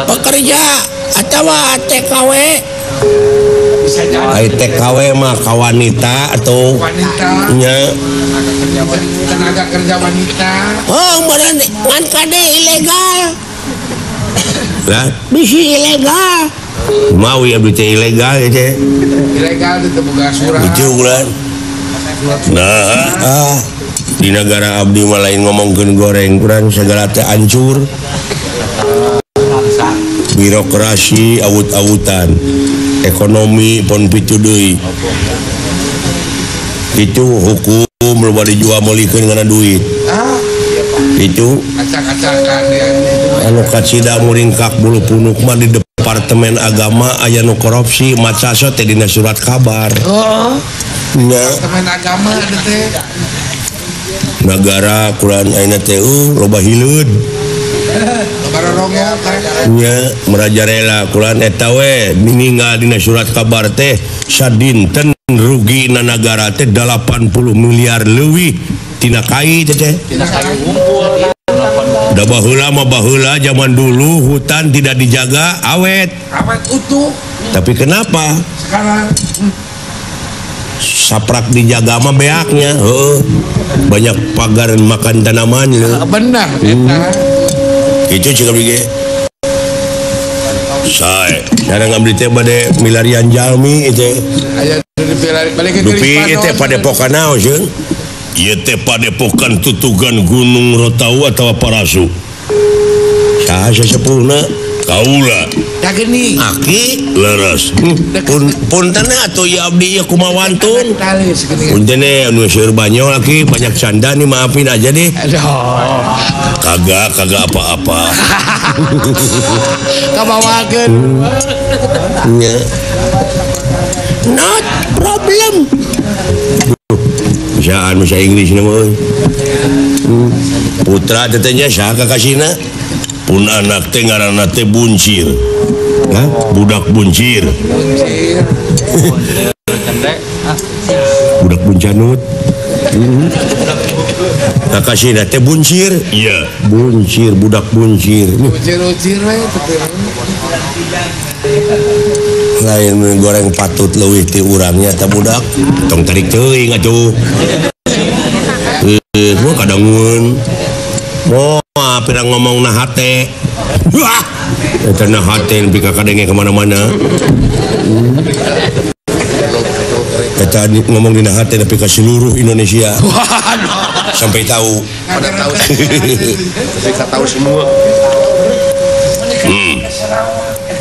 pekerja atawa TKW. Ai TKW mah ka wanita atau wanita. Nya. Tenaga kerja wanita. Oh, meureun ngan kade ilegal. Lah, bisi ilegal. Mawi abdi teh ilegal teh. Ilegal teu boga surat. Itu ulan. Nah, di negara abdi mah lain ngomongkeun goreng kurang segala teh hancur. Birokrasi awut-awutan. Ekonomi pon pitu deui. Itu hukum loba dijual meulikeun ngana duit. Itu anu kacida muringkak bulu punuk mah di Departemen Agama aya nu korupsi macaso teh dina surat kabar. Oh. Nya. Departemen Agama teh. Nagara kurang ayeuna teh loba hileud. Nya merajarela kulan eta we ninggal dina surat kabar teh sadinten rugi na nagara teh 80 miliar leuwih tina kai teh. Da baheula mah baheula zaman dulu hutan tidak dijaga awet. Awet utuh. Tapi kenapa? Sekarang saprak dijaga mah beaknya, heuh. Banyak pagar makan tanaman leuh. Benar eta. Itu juga bige. Sae, cara ngambil teh bade milarian jalmi itu. Aya dupi teh padepokan naon sieun? Ieu teh padepokan tutugan Gunung Rotau atawa Parasu. Saha sasepuhna? Kaula. Da geuning. Aki leres. Punten atuh ieu abdi ieu kumaha wantun. Punten anu seueur banyol aki banyak canda nih maafin aja deh. Aduh. Kagak kagak apa-apa. Kabawakeun. Nya. Not problem. Bisaan bahasa Inggris na mah euy. Putra teh nya saha kakasina? Pun anak teh ngaranna teh Buncir. Hah? Budak Buncir. Buncir. Budak Buncanut. Kakasina teh Buncir. Iya, Buncir, budak Buncir. Buncir-uncir we teh. Lain goreng patut leuwih ti urangnya ta budak. Tong tarik teuing atuh. Mah kadangun. Moal pirang ngomong na hate. Wah! Eta na hate nepi ka kadenge ka mana-mana. Eta ngomong dina hate nepi ka seluruh Indonesia. Sampai tahu. Pada tahu. Sampai tahu semua.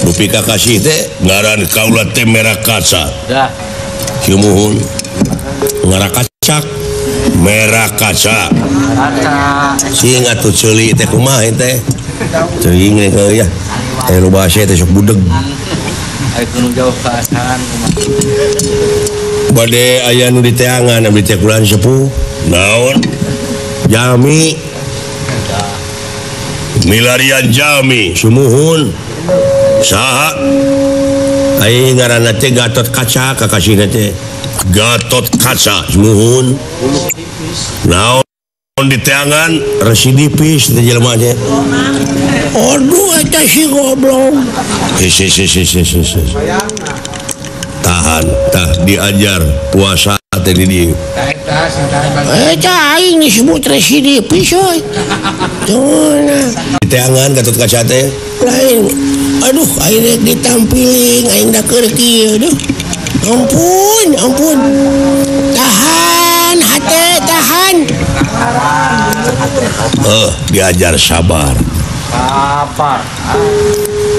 Dupi kakasih teh ngaran kaula teh merah kaca. Dah. Sumuhun. Ngarah kacak. Merah kaca. Sing atuh ceuli teh kumaha teh? Teuing we ya. Eh nu bahasa teh sok budeg. Aya nu jauh ka asahan kumaha. Bade aya nu diteangan abdi teh kulan sepuh. Naon? Jami. Milarian jami. Sumuhun. Saha? Ai ngaranna teh Gatot Kaca kakasihna teh. Gatot Kaca sumuhun. Naon diteangan residipis teh jelema teh. Aduh eta si goblok. Si. Tahan, tah diajar puasa teh di dieu. Eta aing disebut residipis euy. Diteangan Gatot Kaca teh. Lain. Aduh aing rek ditampiling aing da keur kieu duh. Ampun, ampun. Tahan hate, tahan. Diajar sabar. Sabar.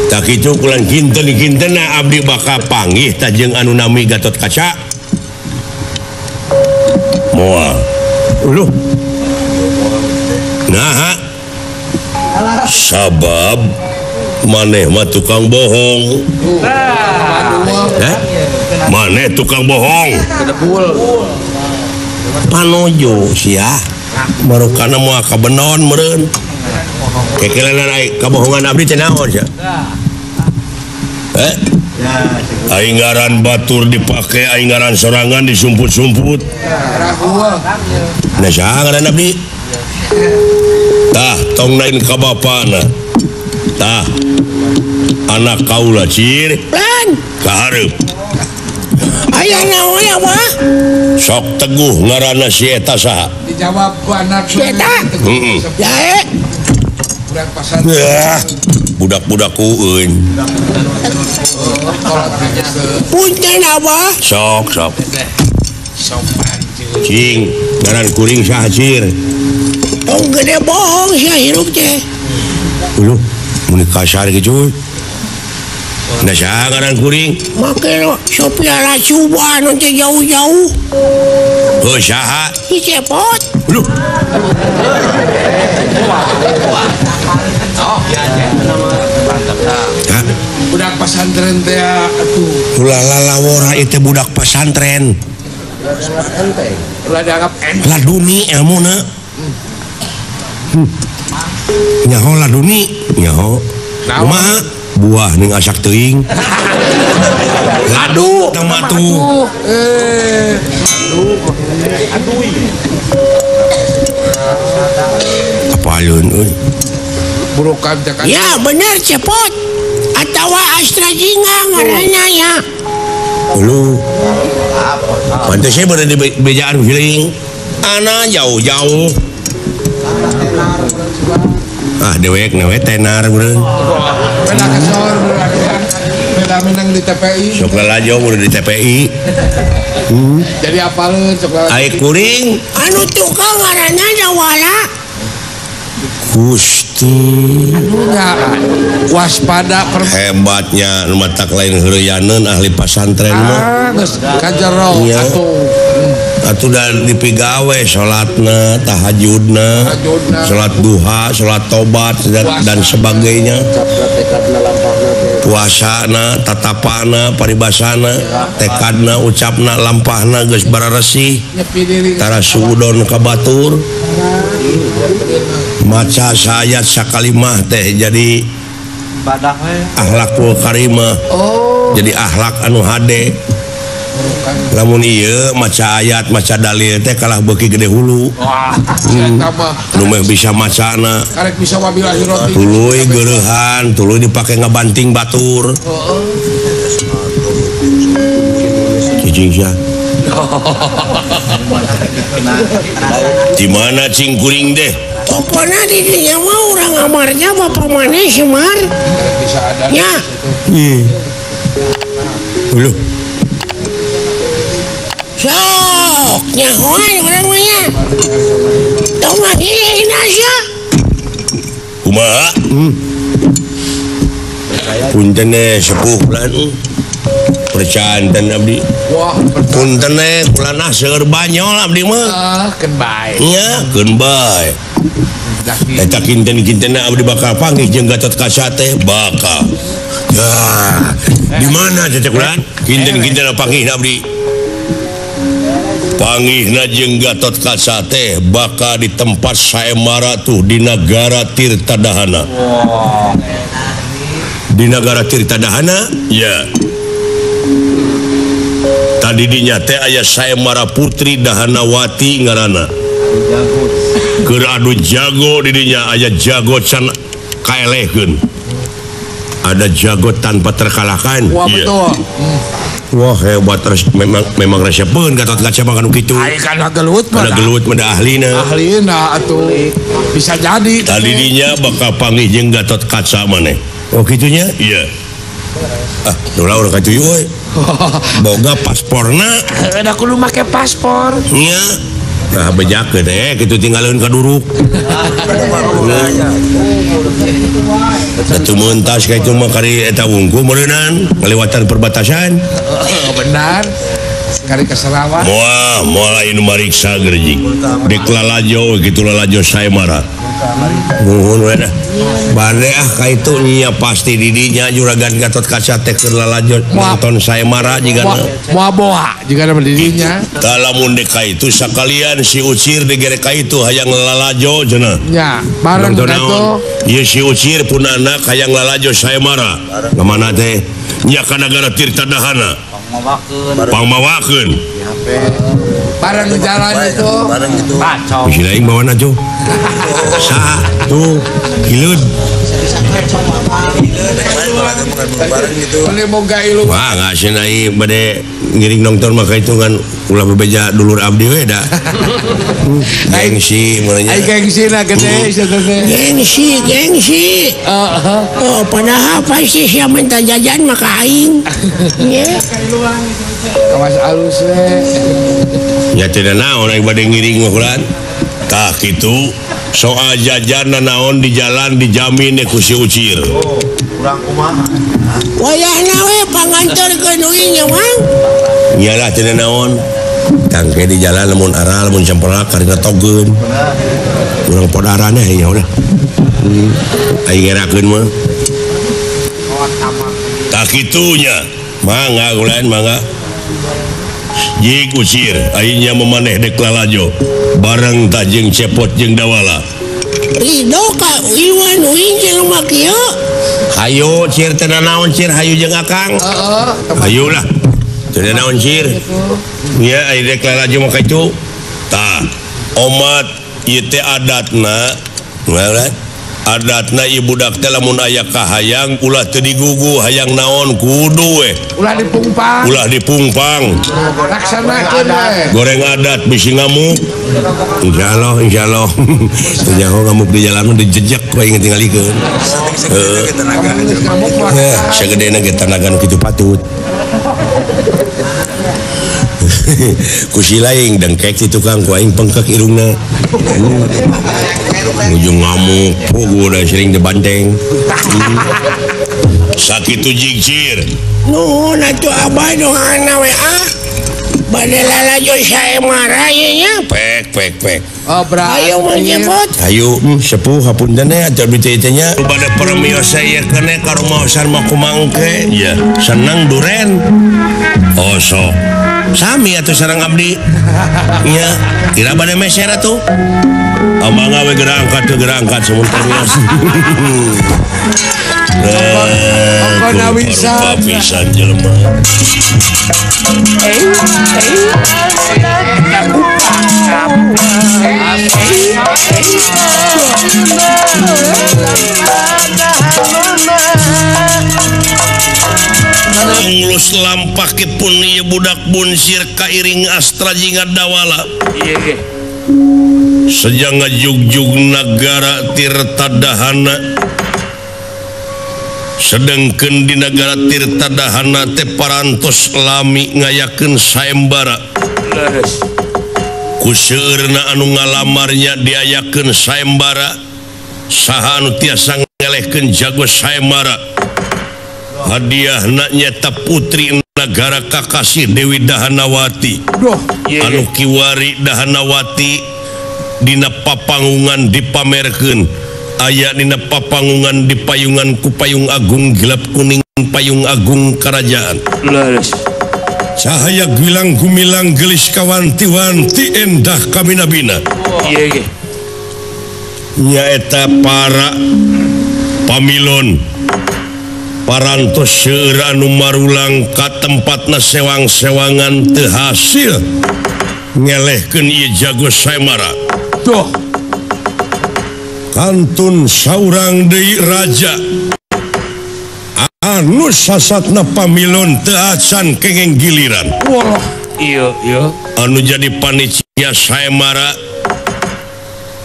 Tak kitu kulan kinten-kintena abdi bakal panggih tah jeung anu nami Gatot Kaca. Moal. Uluh. Naha. Sabab maneh mah tukang bohong. Maneh tukang bohong. Panojo sia. Marukana moal kabenon meureun. Kekelenan ai kabohongan abdi teh naon sia? Aing ngaran batur dipake, aing ngaran sorangan disumput-sumput. Nah saha ngaran abdi? Tah tong lain ka bapana. Tah anak kaula cir. Lan ka hareup. Aya naon ya mah? Sok teguh ngaranna si eta saha? Dijawab ku anak si eta. Heeh. Jae. Budak pasantren. Budak-budak eueun. Punten abah. Sok sok. Sopan cing, ngaran kuring saha cir? Tong gede bohong sia hirup teh. Uluh, mun kasar kitu. Nah saha ngaran kuring? Make Sophia Latjuba nu teh jauh-jauh. Heuh saha? Si Cepot. Uluh. Budak pesantren teh atuh. Ulah lalawora ieu budak pesantren. Ulah dianggap enteng. Laduni ilmuna. Nyaho laduni, nyaho. Kumaha? Buah ning asak teuing. Ladu tama tuh. Aduh. Apalun euy. Burukan Jakarta. Ya bener Cepot. Atawa Astra Jingga ngaranna ya. Ulu. Pantes saya berada di bejaan feeling. Ana jauh-jauh. Ah dewek nawe tenar beureun. Beda kesor beda menang di TPI. Sok lalajo beureun di TPI. Jadi apaleun sok lalajo. Ai kuring anu tukang ngaranna Jawara. Gusti. Anunya waspada hebatnya nu matak lain heureyaneun ahli pasantren mah. Geus kajero atuh. Atuh da dipigawe salatna, tahajudna, salat duha, salat tobat dan sebagainya. Puasana, tatapana, paribasana, tekadna, ucapna, lampahna geus bararesih. Tara suudon ka batur. Maca sayat sakalimah teh jadi akhlakul karimah. Jadi akhlak anu hade. Lamun ieu maca ayat maca dalil teh kalah beuki gede hulu. Nu meh bisa macana. Karek bisa wabillahi roti. Tuluy geureuhan, tuluy dipake ngabanting batur. Cicing sia. Di mana cing kuring deh? Pokona di dinya mah urang amarnya bapak maneh Semar. Bisa ada. Ya. Uluh. Sok nyahoan urang mah nya. Tong ngahina sia. Kumaha? Punten sepuh bulan. Percanten abdi. Wah, punten kulanah seueur banyol abdi mah. Ah, keun bae. Nya, keun bae. Eta kinten-kintenna abdi bakal panggih jeung Gatot Kaca teh bakal. Yah, di mana teh kulan? Kinten-kintenna panggih abdi. Panggihna jeung Gatot Kaca teh bakal di tempat saemara tuh di nagara Tirta Dahana. Di nagara Tirta Dahana? Ya. Tadi dinya teh aya Saemara Putri Dahanawati ngaranna. Keur adu jago di dinya aya jago can kaelehkeun. Ada jago tanpa terkalahkan. Wah, betul. Wah, hebat memang resepeun Gatot Kaca mah kanu kitu. Ai kana gelut mah. Kana gelut mah da ahlina. Ahlina atuh. Bisa jadi. Tadi dinya bakal panggih jeung Gatot Kaca maneh. Oh kitunya? Iya. Ah, dola urang ka euy. Boga pasporna. Da kudu make paspor. Nya. Nah bejakeun teh kitu tinggaleun ka duruk. Satu mentas ka itu mah kari eta wungku meureunan ngaliwatan perbatasan. Benar. Kari ka Sarawak. Moal, moal lain mariksa gerjing. Dek lalajo kitu lalajo saemara. Nuhun we dah. Bade ah ka itu nya pasti di dinya juragan Gatot Kaca teh keur lalajo nonton saemara jigana. Moal boa jigana di dinya. Tah lamun dek ka itu sakalian si Ucir digere ka itu hayang lalajo cenah. Nya, bareng ka itu. Ieu si Ucir pun anak hayang lalajo saemara. Ka mana teh? Nya ka nagara Tirta Dahana. Pangmawakeun. Bareng jalan itu. Bareng itu. Kacau. Bisi aing bawana tuh. Sa tuh hileud. Bareng gitu. Wah, ngaseun aing bade ngiring nonton maka itu kan ulah bebeja dulur abdi we da. Gengsi mulanya. Ai gengsina gede sia teh. Gengsi, gengsi. Heeh. Oh, padahal pasti sia minta jajan maka aing. Nya. Kawas alus we. Ya teu naon aing bade ngiring mah kulan. Tah kitu soal jajan naon di jalan dijamin ku si Ucir. Kurang kumaha. Wayahna we panganterkeun uing nya, Mang. Iyalah teu naon. Tangke di jalan lamun aral lamun cempelak karena togeun. Urang podarana ya udah. Aing ngerakeun mah. Tah kitunya. Mangga kulan mangga. Jig Ucir aingnya memaneh dek lalajo bareng tajeng cepot jeung dawala. Ridho ka Iwan uing jelema kieu. Hayu Cir teu naon Cir hayu jeung Akang. Heeh. Hayu lah. Teu naon Cir. Nya ai dek lalajo mah kitu. Tah, omat ieu teh adatna. Adatna ieu budak teh lamun aya kahayang ulah teu digugu hayang naon kudu we. Ulah dipungpang. Ulah dipungpang. Laksanakeun we. Goreng adat bisi ngamuk. Insyaallah insyaallah. Teu nyaho ngamuk di jalan mah dijejek we tingalikeun. Heeh. Sagedena ge tanaga nu kitu patut. Ku si laing dengkek si tukang ku aing pengkek irungna. Ujung ngamuk, pugu udah sering dibanteng. Sakitu jigcir. Nuhun atuh abah doana we ah. Bade lalajo saemara ye nya. Pek pek pek. Oh, ayo menjemput. Ayo sepuh hapunten teh atuh abdi teh nya. Bade permiosa ieu keneh ka rumaosan mah kumangke. Ya, seneng duren. Oh sok. Sami atuh sareng abdi. Nya, kira bade meser atuh. Mangga we geura angkat teu geura angkat semun permios. Ongkona wisan. Pisan jelema. Nglus lampahipun ieu budak bunsir kairing astra jinga dawala. Sejak ngajugjug nagara Tirta Dahana. Sedengkeun di nagara Tirta Dahana teh parantos lami ngayakeun sayembara. Ku seueurna anu ngalamarnya diayakeun sayembara. Saha anu tiasa ngelehkeun jago sayembara. Hadiahna nyata putri nagara kakasih Dewi Dahanawati. Anu kiwari Dahanawati dina papanggungan dipamerkeun. Aya dina papanggungan dipayungan ku payung agung gelap kuning payung agung kerajaan. Cahaya gilang gumilang gelis kawanti-wanti endah kaminabina. Nyaeta para pamilon parantos seueur anu marulang ka tempatna sewang-sewangan teu hasil ngelehkeun ieu jago saemara. Tuh. Kantun saurang deui raja anu sasatna pamilon teu acan kengeng giliran. Wah, iya iya. Anu jadi panitia saemara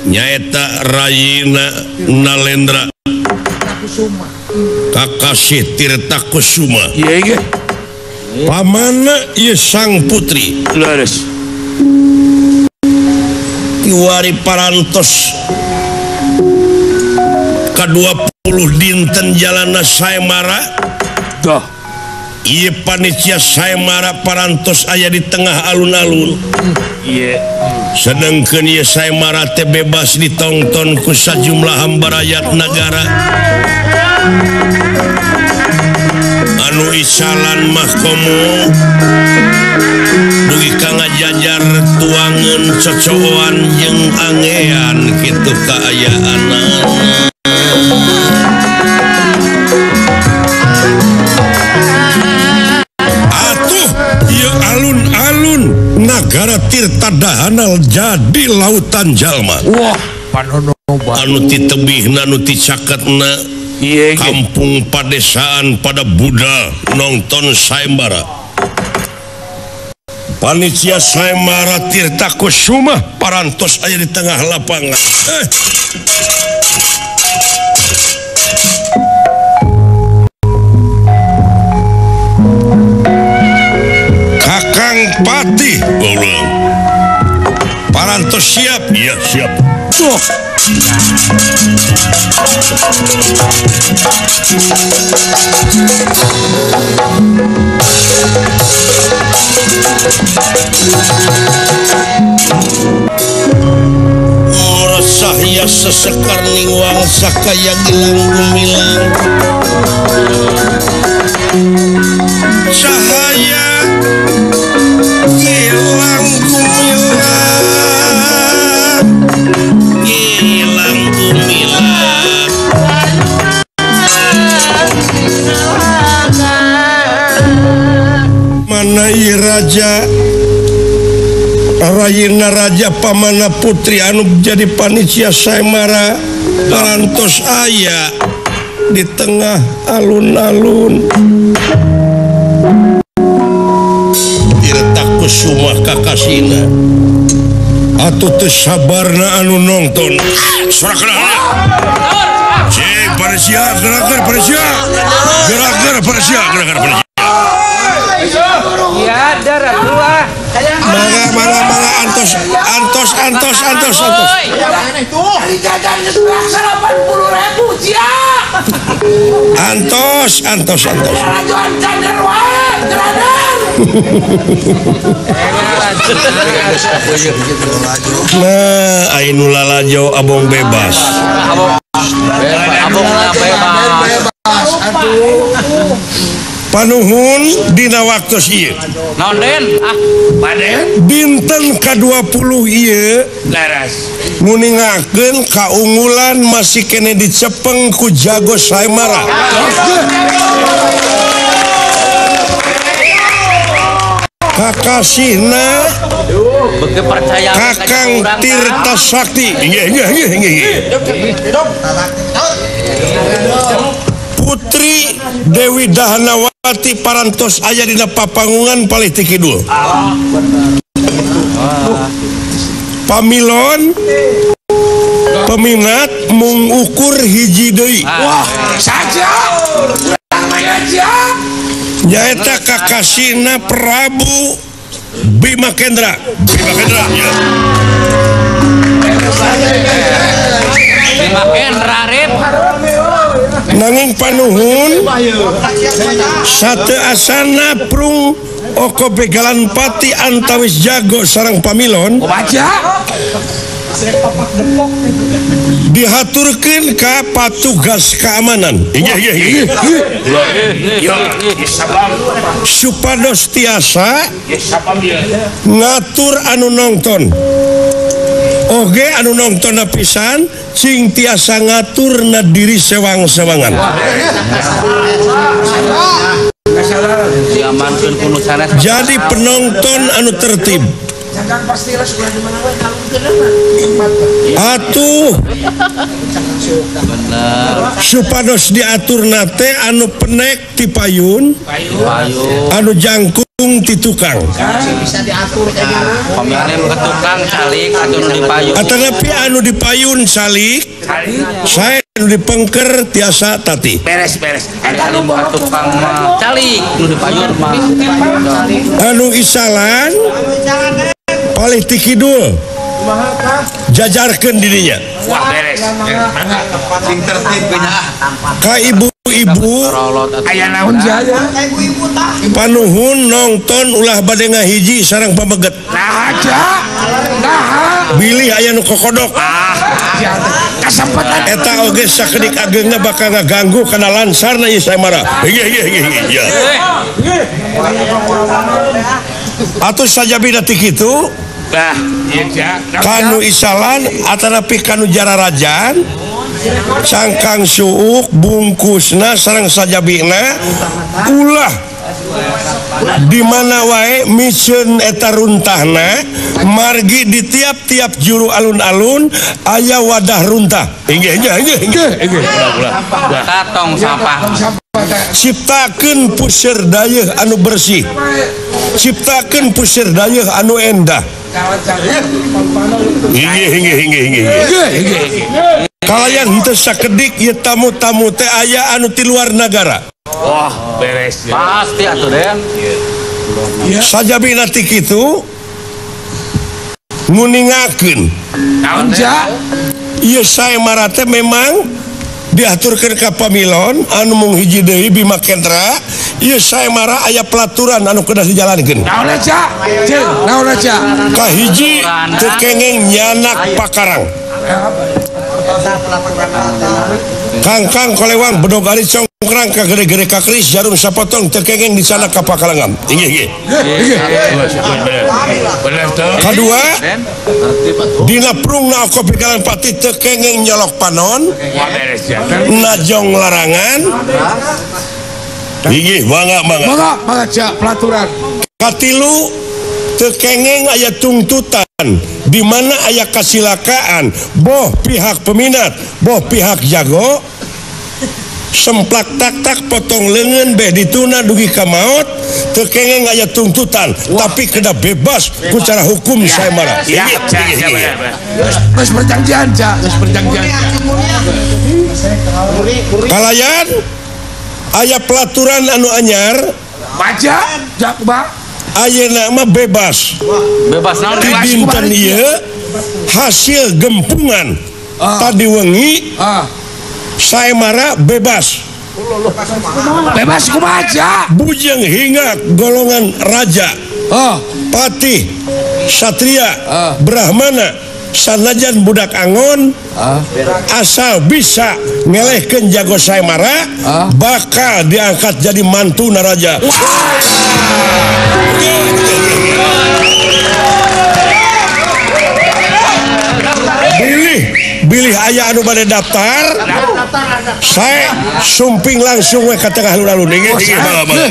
nyaeta Rayina Nalendra Kakasih Tirta Kusuma. Iya iya. Pamana ieu sang putri. Leres. Kiwari parantos ka-20 dinten jalana saemara. Dah. Ieu panitia saemara parantos aya di tengah alun-alun. Iya. Sedengkeun ieu saemara teh bebas ditongton ku sajumlah hamba rakyat nagara. Anu isalan mah komo dugi ka ngajajar tuangeun cocoan jeung angean kitu kaayaanana. Tirta Dahana jadi lautan jalma. Wah, panonoba. Anu ti tebihna anu ti caketna kampung padesaan pada Buddha nonton sayembara. Panitia sayembara Tirta Kusuma parantos aya di tengah lapangan. Kakang Patih ulang. Parantos siap? Iya, siap. Tuh. Sahya sesekar ning wangsa kaya gilang gumilang. Cahaya gilang gumilang, gilang gumilang. Mana raja Rayina Raja Pamana Putri anu jadi panitia sayembara parantos aya di tengah alun-alun. Tirta Kusuma kakasina atuh teu sabarna anu nonton. Sorak gerak. Cek panitia gerak panitia. Gerak panitia, gerak panitia. Ya darah dua. Mangga mangga mangga antos antos antos antos antos. Antos antos antos. Nah, aya nu lalajo abong bebas. Abong bebas. Panuhun dina waktos ieu. Naon Den? Ah, paden. Dinten ka-20 ieu leres. Nguningakeun kaunggulan masih kene dicepeng ku jago sayembara. Kakasihna Kakang Tirta Sakti. Nggih nggih nggih nggih. Putri Dewi Dahanawati parantos aya dina papangungan palih ti kidul. Pamilon peminat mung ukur hiji deui. Wah, saja. Nyaeta kakasihna Prabu Bima Kendra. Bima Kendra ya. Bima Kendra rep. Nanging panuhun sate asana prung oko begalan pati antawis jago sarang pamilon dihaturkeun ka patugas keamanan. Supados tiasa ngatur anu nonton. Oge anu nonton pisan cing tiasa ngatur na diri sewang-sewangan. Jadi penonton anu tertib. Atuh supados diatur nate anu penek ti payun, anu jangkung ti tukang. Atanapi anu dipayun salik, saya anu dipengker tiasa tati. Beres beres. Anu isalan palih ti kidul jajarkeun dirinya. Wah beres. Ka ibu-ibu aya naon jaya? Panuhun nonton ulah bade ngahiji sareng pameget. Nah aja. Nah. Bilih aya nu kokodok. Kasempatan eta oge sakedik ageungna bakal ngaganggu kana lansarna ieu sayembara. Nggih nggih nggih ya. Atuh sajabina ti kitu Nah, kanu isalan atanapi kanu jararajan cangkang suuk bungkusna sareng sajabina ulah Di mana wae mission eta runtahna margi di tiap-tiap juru alun-alun aya wadah runtah. Inggih inggih inggih inggih. Tong sampah. Ciptakeun puseur dayeuh anu bersih. Ciptakeun puseur dayeuh anu endah. Inggih inggih inggih inggih. Kalayan henteu sakedik ieu tamu-tamu teh aya anu ti luar nagara. Wah, beres. Pasti atuh Den. Sajabi nanti kitu nguningakeun. Naon ja? Ieu saemara teh memang diaturkeun ka pamilon anu mung hiji deui Bima Kendra, ieu saemara aya pelaturan anu kedah dijalankeun. Naon ja? Jeung, naon ja? Kahiji teu kengeng nyanak pakarang. Kangkang kolewang bedog ari congkrang ka gede-gede ka keris jarum sapotong teu kengeng di sana ka pakalangan. Inggih inggih. Kadua dina prungna kopi kalang pati teu kengeng nyolok panon najong larangan. Inggih mangga mangga. Mangga mangga ja pelaturan. Katilu teu kengeng aya tungtutan di mana aya kasilakaan boh pihak peminat boh pihak jago semplak tak tak potong lengan beh dituna dugi ka maot teu kengeng aya tuntutan. Wah. Tapi kena bebas ku cara hukum ya, saya marah. Ya, geus perjanjian ja, geus perjanjian. Kalayan aya pelaturan anu anyar baca jak ba ayeuna mah bebas. Bebas naon? Di dinten ieu hasil gempungan tadi wengi saemara bebas. Bebas kumaha ja? Bujeng hingga golongan raja, patih, satria, brahmana, sanajan budak angon, asal bisa ngelehkeun jago saemara, bakal diangkat jadi mantu naraja. Bilih aya anu bade daftar, saya sumping langsung we ka tengah alun-alun. Inggih inggih mangga mangga.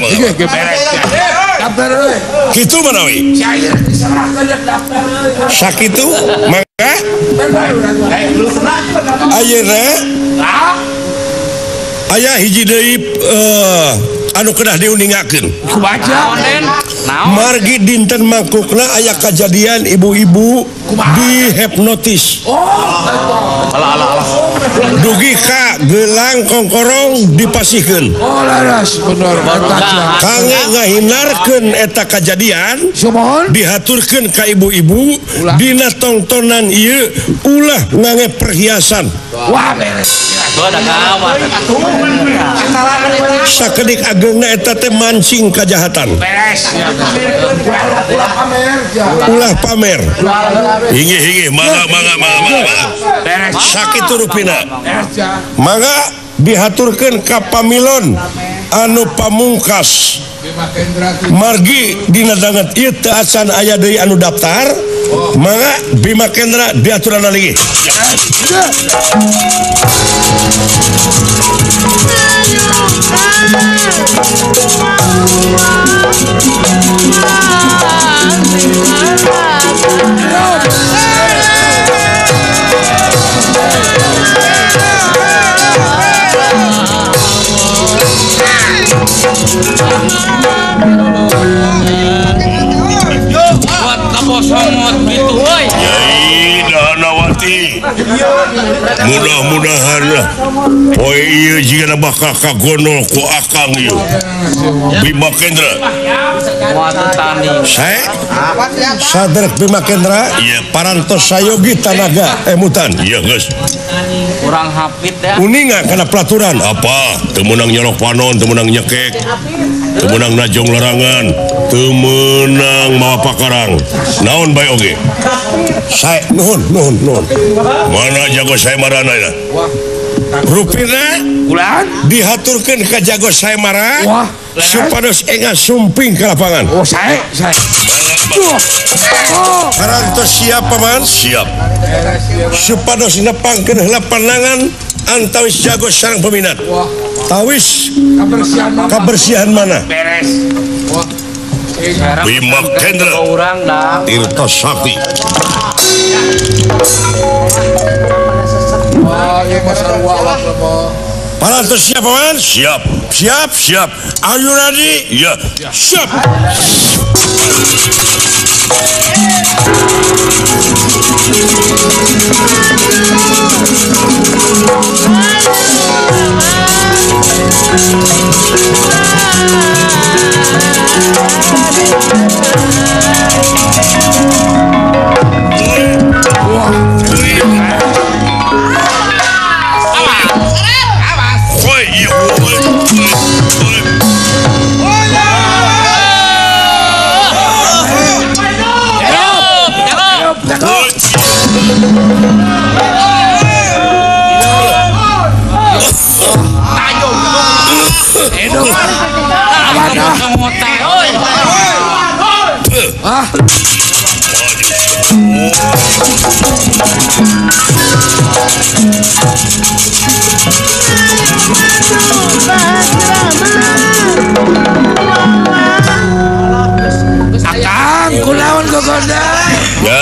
Kitu manawi. Sakitu mangga ayeuna aya hiji deui anu kedah diuningakeun. Margi dinten mangkukna aya kajadian ibu-ibu dihipnotis. Dugi ka gelang kongkorong dipasihkeun. Oh laras bener. Kangge ngahindarkeun eta kajadian dihaturkeun ka ibu-ibu dina tongtonan ieu ulah ngange perhiasan. Wah beres. Sakedik ageungna eta teh mancing kajahatan. Beres. Ulah pamer. Inggih inggih mangga mangga mangga mangga. Sakitu rupina. Mangga dihaturkeun ka pamilon anu pamungkas. Margi dina danget ieu teu acan aya deui anu daftar. Mangga Bima Kendra diaturan lagi. Buat kabosongot gitu euy. Yai Dahanawati. Mudah-mudahan lah poe ieu jigana bakal kagonol ku akang ieu. Bima Kendra. Saya Sadrek Bima Kendra, iya parantos sayogi tanaga emutan. Iya geus. Kurang hafid ya. Uninga kana pelaturan apa? Teu meunang nyolok panon, teu meunang nyekek, teu meunang najong larangan, teu meunang mawa pakarang. Naon bae oge? Saya nuhun nuhun nuhun. Mana jago saemarana ya? Rupina dihaturkeun ka jago saemara supados enga sumping ke lapangan. Oh sae sae. Parantos siap paman? Siap. Supados nepangkeun heula panangan antawis jago sareng peminat. Tawis kabersihan mana? Beres. Bima Kendra Tirta Sakti. Para siap, paman? Siap, siap, siap. Are you ready? Ya, siap. Akang kunaon gogoda? Ya.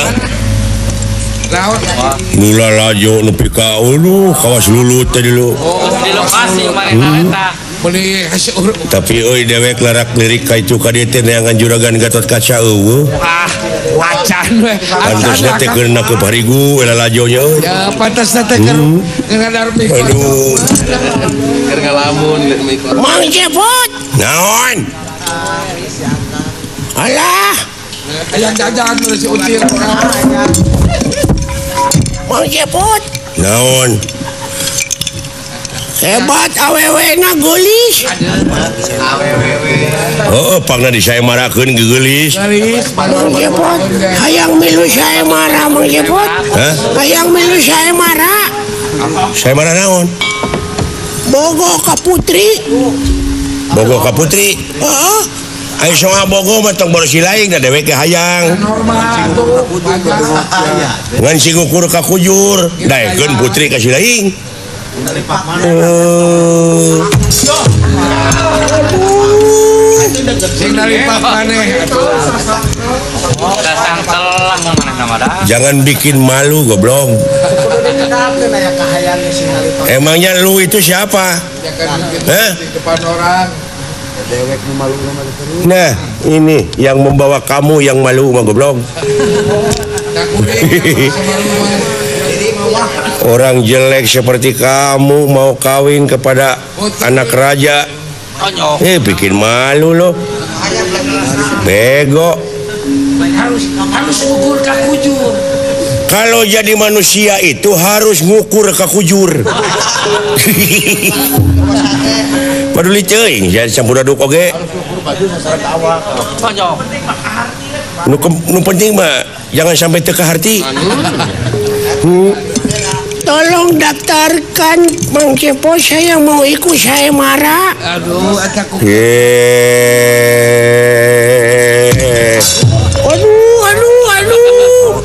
Lula lajo nepi ka ulu kawas lulut tadi lu. Di lokasi manehna eta. Tapi euy dewek larak lirik ka itu ka dieu teh neangan juragan Gatot Kaca eueuh. Ah, acan we. Pantasna teh keur nakeup harigu eta lajonya euy. Ya pantasna teh keur ngadarmi. Aduh. Keur ngalamun Mang Cepot. Naon? Alah. Aya jajan si Ucil. Mang Cepot. Naon? Hebat awewe-na geulis. Heeh, pangna disaemarakeun geulis. Mang Cepot, hayang milu saemara Mang Cepot. Hah? Hayang milu saemara. Saemara naon? Bogo ka putri. Bogo ka putri? Heeh. Ayo soal bogo mah tong boros lain da dewek ge hayang. Normal tuh. Ngan sing ukur ka kujur, daekeun putri ka si laing. Jangan bikin malu goblok. Emangnya lu itu siapa? Hah? Nah, ini yang membawa kamu yang malu mah goblok. Orang jelek seperti kamu mau kawin kepada anak raja. Bikin malu loh. Bego. Harus ngukur ka kujur. Kalau jadi manusia itu harus ngukur ka kujur. Paduli teuing jadi campur aduk oge. Nu penting mah jangan sampai teu kaharti. Tolong daftarkan Mang Cepot, saya mau ikut saemara. Aduh, aku. Aduh, aduh, aduh.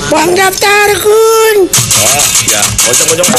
Bang daftarkan. Ah, ya, kocok, kocok.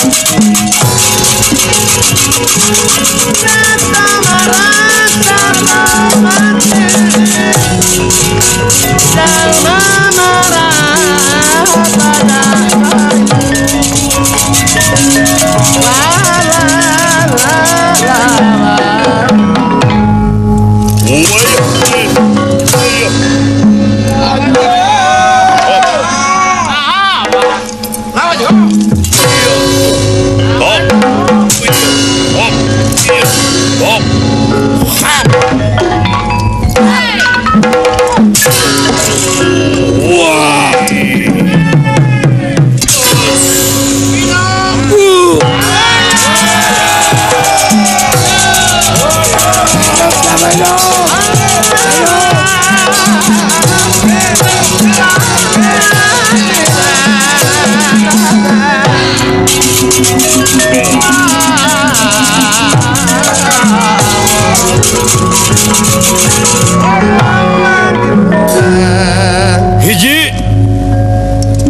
Hiji,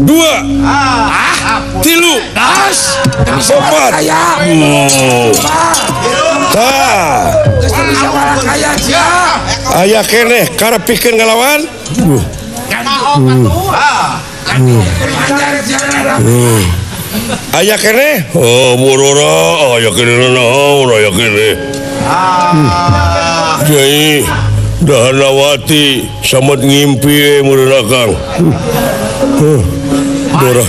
dua, tilu, empat. Aya keneh karep pikeun ngalawan. Aya keneh? Oh, burura, aya keneh naon, aya keneh. Nyai Dahanawati samet ngimpi meureun Akang. Dora.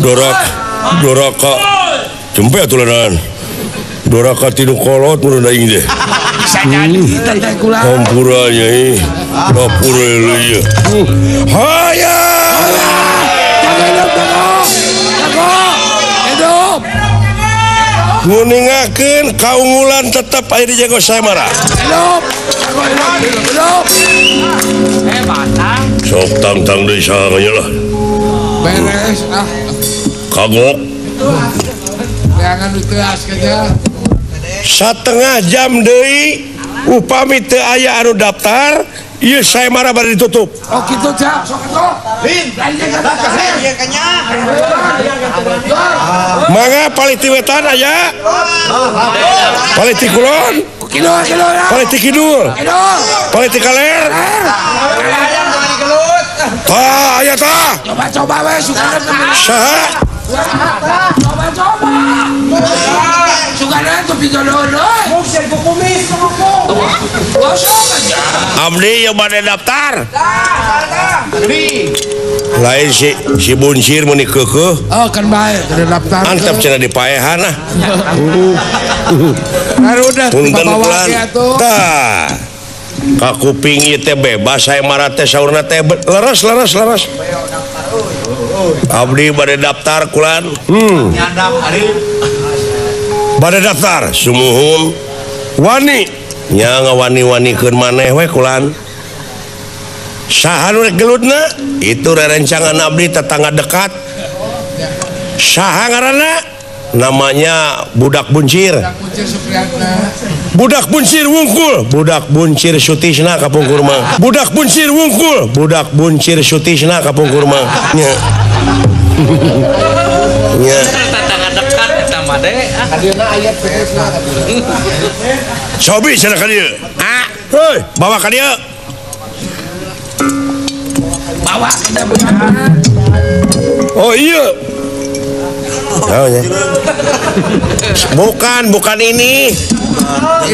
Doraka. Doraka. Cempe atuh leunaan. Doraka tinu kolot meureun aing teh. Bisa jadi teh kula. Hampura nyai. Dapur ieu. Haya. Hidup. Nguningakeun kaunggulan tetep aya di jago Saemara. Hidup. Hidup. Sok tangtang deui saha nya lah. Beres ah. Kagok. Jangan diteas kanya. Satengah jam deui upami teu aya anu daftar, ieu Saemara bari ditutup. Oh kitu cak, sok atuh. Lin, mangga palih ti wetan aya. Palih ti kulon. Palih ti kidul. Palih ti kaler. Tah aya tah. Coba-coba we sugan. Saha? Coba-coba. Sugan tuh pijodoh. Abdi yang bade daftar. Lain si Buncir meni keukeuh. Oh kan bae kudu daftar. Antep cenah dipaehan ah. Barudak Punten dibawa kulan. ge atuh. Tah. Ka kuping ieu teh bebas Saemara teh saurna teh leres leres leres. Abdi bade daftar kulan. Bade daftar sumuhun wani nya ngawani-wanikeun maneh we kulan. Saha nu rek geludna? Itu rerencangan abdi tetangga dekat. Saha ngaranna? Namanya Budak Buncir. Budak Buncir wungkul, Budak Buncir Sutisna kapungkur mah. Budak Buncir wungkul, Budak Buncir Sutisna kapungkur mah. Nya. Nya. Tetangga dekat eta mah de. Kadieuna aya PS lah kadieuna. Cobi cenah ka dieu. Ah, heuy, bawa ka dieu. Bawa ka budak. Oh iya. Oh, ya. Bukan, bukan ini.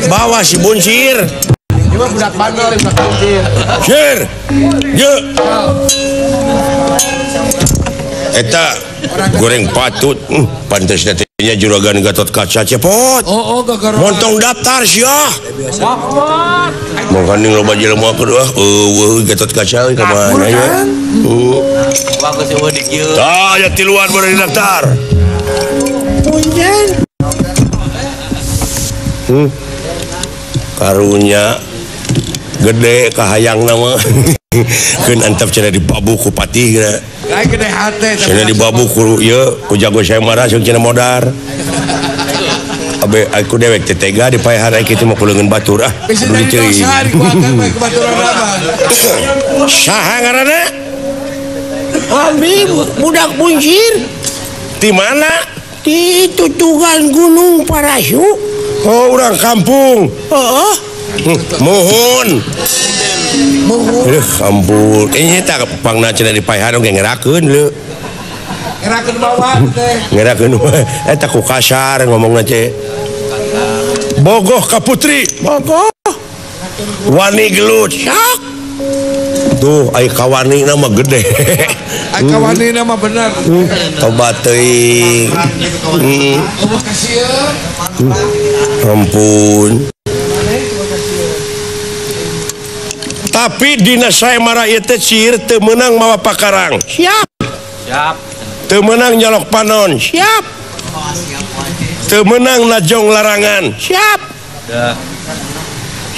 Bawa si Buncir. Ini mah budak bandel, budak buncir. Sir. Ye. Eta goreng patut, pantes teh nya juragan Gatot Kaca cepot. Oh, oh gagaro. Montong daftar sia. Mangkaning loba jelema keur ah, eueuh Gatot Kaca euy ka mana ya. Wah geus eueuh di kieu. Tah aya tiluan bari daftar. Punjen. Karunya gede kahayang nama. Keun antep cenah dibabu ku patih geura. Lain gede hate cenah dibabu ku ieu ku jago Saemara jeung cenah modar. Abe aku dewek teh tega dipaehan ai kitu mah ku leungeun batur ah. Bisa jadi dosa dikuatkan bae ku baturan mah. Saha ngaranna? Abi Budak Buncir. Di mana? Di tutugan Gunung Parahu. Oh, orang kampung. Heeh. Mohon. Mohon. Ampun. Ini tak pangna cenah dipaehan oge ngerakeun leu. Ngerakeun bawa teh. Ngerakeun eta ku kasar ngomongna teh. Bogoh ka putri. Bogoh. Wani gelut. Sok. Tuh ai kawani na mah gede. Ai kawani na mah bener. Tobat teuing. Eueuh kasieun. Ampun. Tapi dina Saemara ieu teh sihir teu meunang mawa pakarang. Siap. Siap. Teu meunang nyolok panon. Siap. Teu meunang najong larangan. Siap. Dah.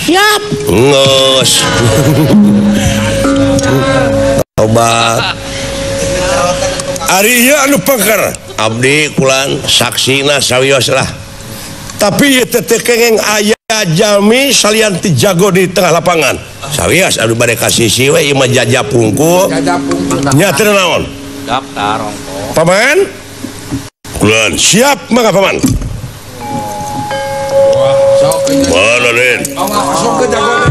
Siap. Ngeus. Tobat. Ari ieu anu pengker. Abdi kulan saksina sawios lah. Tapi ieu teh teu kengeng aya jalmi salian ti jago di tengah lapangan. Sawios anu bade ka sisi we ieu mah jajap pungkul. Jajap pungkul. Nya teu naon? Daftar ongko. Paman? Kulan siap mangga paman. Sok Mana Rin? Bawa masuk ke jago.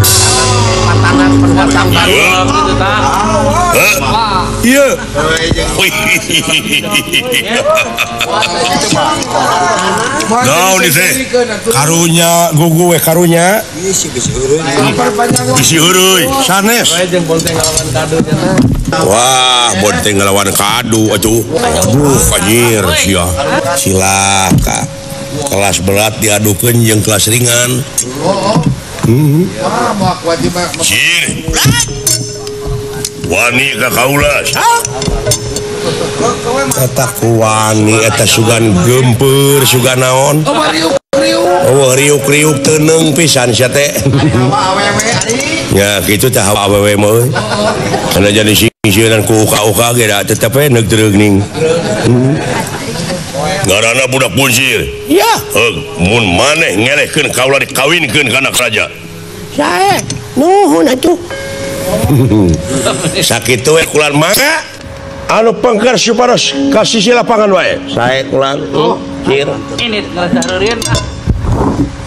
Iya. Naon ieu teh? Karunya gugu we karunya. Bisi heureui sanes. Wah, bonteng ngelawan kadu atuh. Aduh, anjir sia. Cilaka. Kelas berat diadukeun jeung kelas ringan. Cir. Wani ka kaula. Eta ku wani eta sugan geumpeur sugan naon. Oh, riuk-riuk teuneung pisan sia teh. Ya kitu tah awewe mah euy. Kana jadi singsieunan ku uka-uka ge da tetep we neug dreugning. Ngaranna budak buncir. Iya. Heug, mun maneh ngelehkeun kaula dikawinkeun ka anak raja. Sae, nuhun atuh. Sakitu we kulan mangga anu pengker supados ka sisi lapangan wae. Sae kulan. Cir. Ini ngarasareureun ah.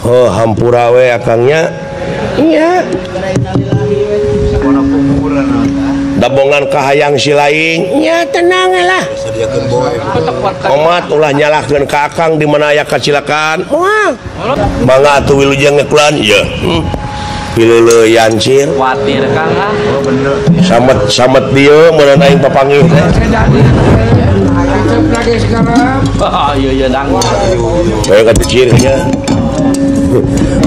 Oh, hampura we akangnya. Iya. Dabongan kahayang si laing. Ya tenang lah. Omat ulah nyalahkeun ka akang di mana aya kacilakaan. Moal. Mangga atuh wilujeng ngekulan. Iya. Pileuleyan cir. Kuatir Kang ah. Samet samet dieu meureun aing papanggih teh. Oh iya iya dang. Bae ka cir nya.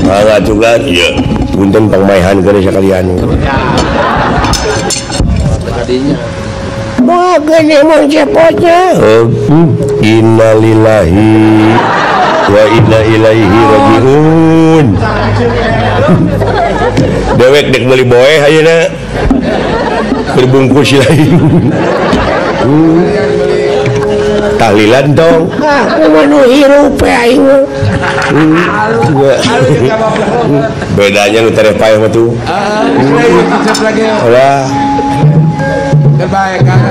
Mangga atuh kan. Iya. Punten pangmaihan geus sakalian. Moal geuning mun cepotnya. Innalillahi wa inna ilaihi rajiun. Dewek dek meuli boeh ayeuna. Berbungkus lain. Tahlilan dong. Ah, kumaha nu hirup we aing. Bedanya nu tereh paeh mah tuh. Ulah.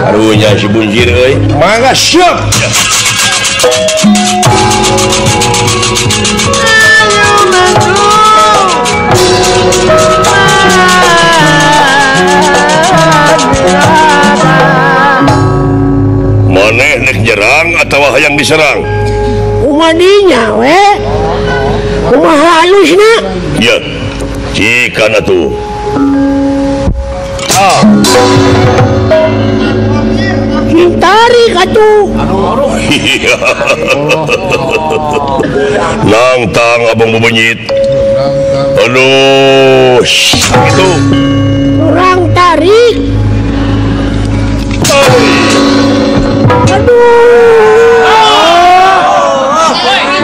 Karunya si Bunjir euy. Mangga siap. Maneh nek nyerang atawa hayang diserang? Kumadinya we. Kumaha alusna? Ieu. Cikan atuh. Ah. Tarik atuh. Nangtang abang bebenyit. Aduh, itu kurang tarik. Aduh.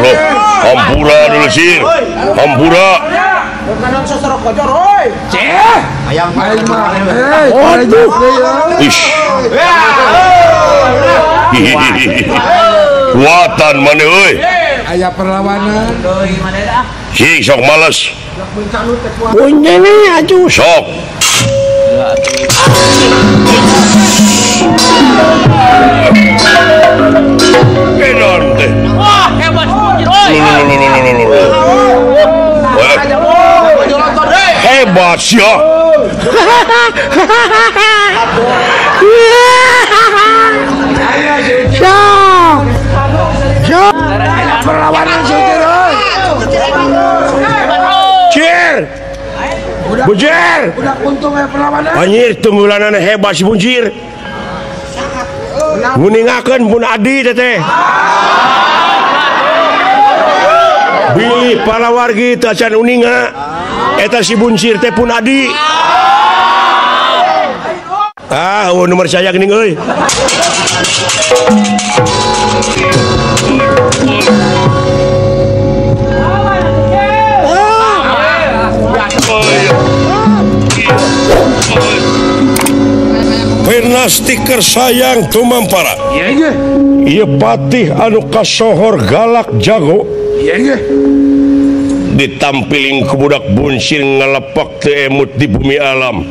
Loh, hampura dulu sir. Hampura. Aduh. Ish. Kuatan mana euy? Aya perlawanan. Cing sok males. Punten atuh. Sok. Edan teh. Wah, hebat euy. Hebat sia. Sok. Sok. Perlawanan Sutir euy. Cir. Buncir. Udah untung ya perlawanan. Anjir tunggulanana hebat si Buncir. Nguningakeun pun adi teh. Bilih palawargi teh acan uninga. Eta si Buncir teh pun adi. Ah, eueuh nomor saya geuning euy. Stiker sayang tumampara. Ieu patih anu kasohor galak jago. Ditampiling ku budak buncir ngelepak teu emut di bumi alam.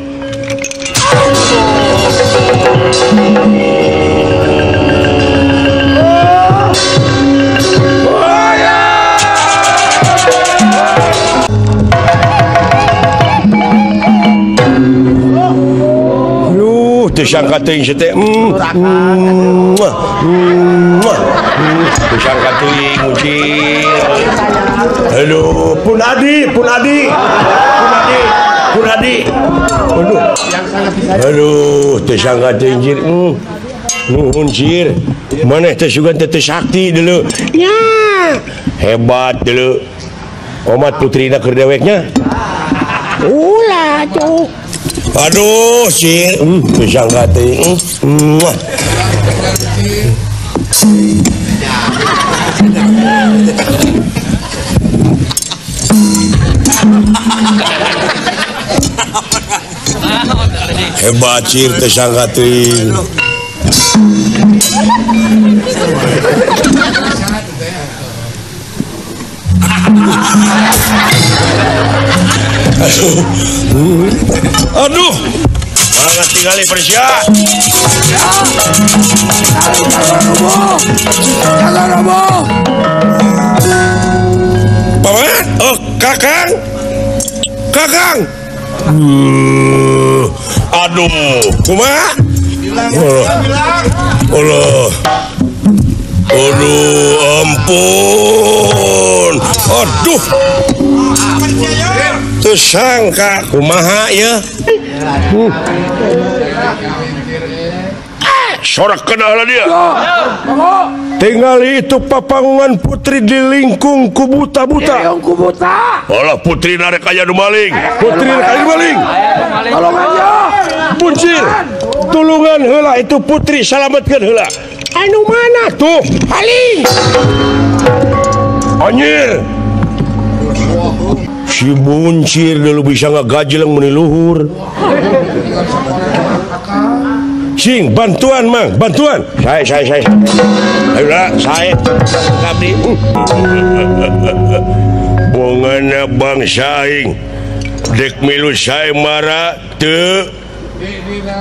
Aduh teu sangka teuing sia teh. Teu sangka teuing muncir. Aduh, pun adi, pun adi. Pun adi, pun adi. Aduh. Aduh, teu sangka teuing cir. Nuhun cir. Maneh teh sugan teh teu sakti deuleu. Nya. Hebat deuleu. Omat putrina keur deweknya. Ulah tuh. Aduh, cir. Teu sangka teuing. Hebat cir teu sangka teuing. Aduh. Aduh. Mangga tingali Persia. Jaga robo. Paman, oh Kakang. Kakang. Aduh, kumaha? Allah. Aduh, ampun. Aduh. Tersangka kumaha ya? Sorak kenal dia. Tinggal itu papangungan putri di lingkung kubuta-buta. Alah putri narek aya nu maling. Putri narek aya nu maling. Tolongan ya. Buncir. Tulungan heula itu putri salametkeun heula. Anu mana tuh? Paling. Anjir. Si buncir dulu bisa ngagajeleng meni luhur. Sing bantuan mang, bantuan. Saya. Ayolah, saya abdi. Bongana bangsa aing. Dek milu saya mara teu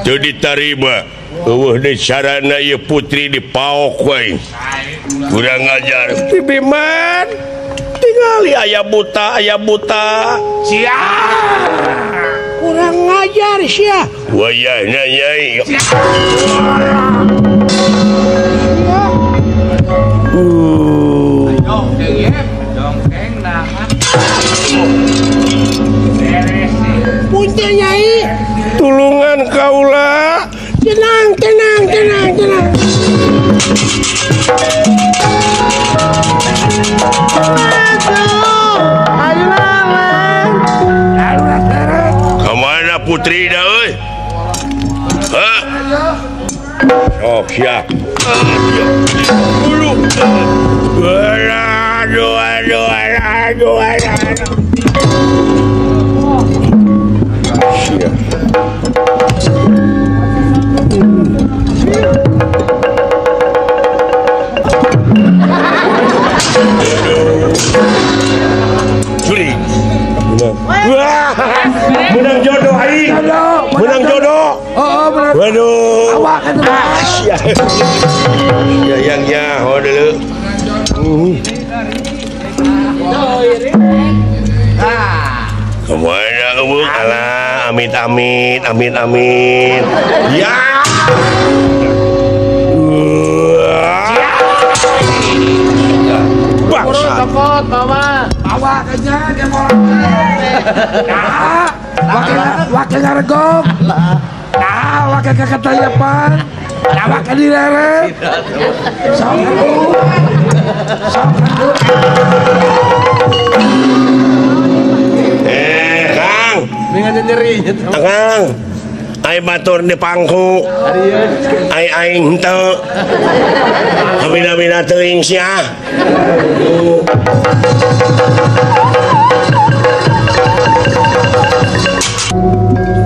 teu ditarima. Eueuh deui carana ieu putri dipaok wae. Kurang ajar. Bibiman. Tingali aya buta, aya buta. Sia. Kurang ngajar sia. Wayahna nyai. Punten nyai. Tulungan kaula. Tenang, tenang, tenang, tenang. Kemana putri dah euy? Hah? Sok siap. Aduh, aduh, aduh, aduh, aduh. Siap. Curi. Wah, menang jodoh aing. Menang jodoh. Oh, menang. Waduh. Awak kan. Ya yang nyaho dulu. Kemana kamu? Alah, amit amit, amit amit. Ya. Bangsa. Bawa aja dia mau. Nah, wakil ngaregok. Nah, wakil keketayapan. Nah, wakil direret. Sok aku. Sok aku. Kang. Kang. Ai batur di pangku. Ai aing henteu. Kabina-bina teuing sia.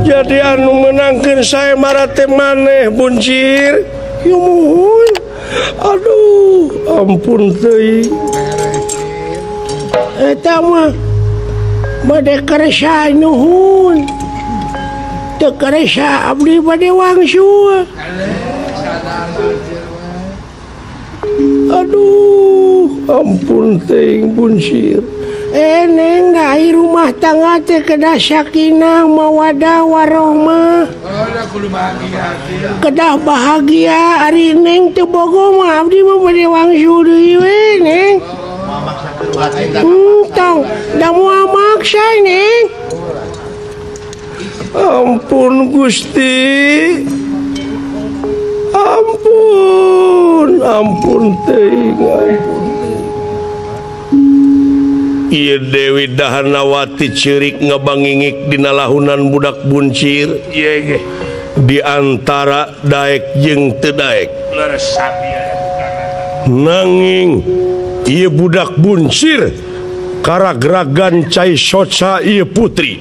Jadi anu menangkeun saya marate maneh buncir. Yumuhun. Aduh, ampun teuing. Eta mah bade karesa nuhun. Teu karesa abdi bade wangsul. Aduh, ampun teuing buncir. Neng da ai rumah tangga teh kedah sakinah mawadah warohmah. Kedah bahagia ari neng teu bogo mah abdi mah bade wangsul deui we neng. Tong da moal maksa neng. Ampun Gusti. Ampun, ampun teuing, ampun. Ieu Dewi Dahanawati ceurik ngabangingik dina lahunan budak buncir. Di antara daek jeung teu daek. Nanging ieu budak buncir karagragan cai soca ieu putri.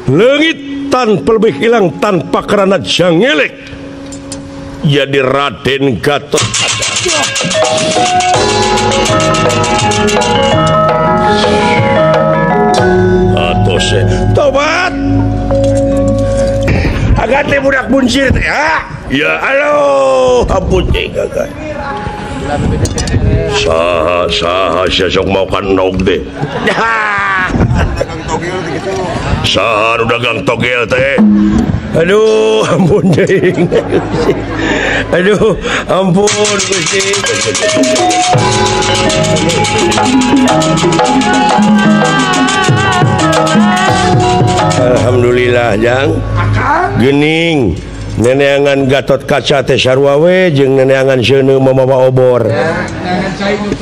Leungit tanpa lebih hilang tanpa karena jangelek. Jadi Raden Gatot Kaca. Atose tobat. Agat teh budak buncir teh ha? Ya alo, ampun teh gagal. Saha saha sia sok mau kan nog deh. Saha nu dagang togel teh. Aduh, ampun deing. Aduh, ampun Gusti. Alhamdulillah jang. Geuning neneangan Gatot Kaca teh sarua we jeung neneangan seuneu mamawa obor.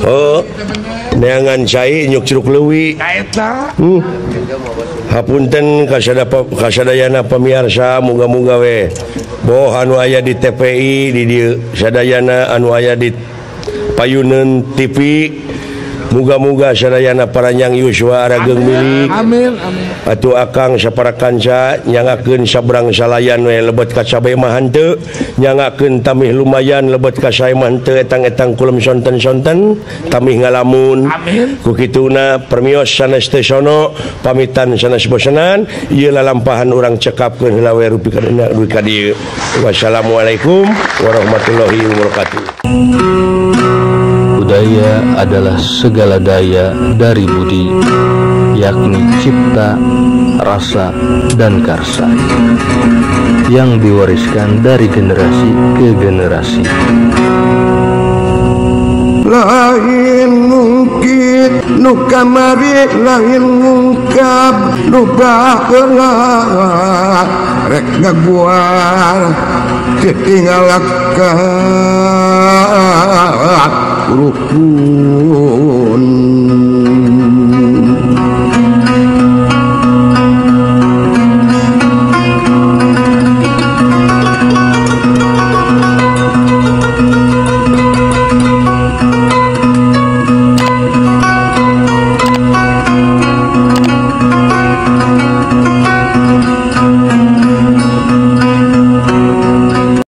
Oh, neangan cai nyuk curug leuwi. Hapunten kasadayana pamiarsa muga-muga we boh anu aya di TPI di dieu sadayana anu aya di Payuneun TV muga-muga sadayana paranjang yuswa arageung milik. Amin amin. Atuh akang sapara kanca nyangakeun sabrang salayan we lebet ka sabe mah henteu, nyangakeun tamih lumayan lebet ka sae mah henteu, etang-etang kulem sonten-sonten tamih ngalamun. Amin. Ku kituna permios sanes teu sono pamitan sanes bosenan ieu lalampahan urang cekapkeun heula we rupi ka dieu. Wassalamualaikum warahmatullahi wabarakatuh. Budaya adalah segala daya dari budi, yakni cipta, rasa, dan karsa yang diwariskan dari generasi ke generasi. Lain mungkin nu kamari, lain ngungkap nu baheula rek ngaguar ketinggalakan rukun.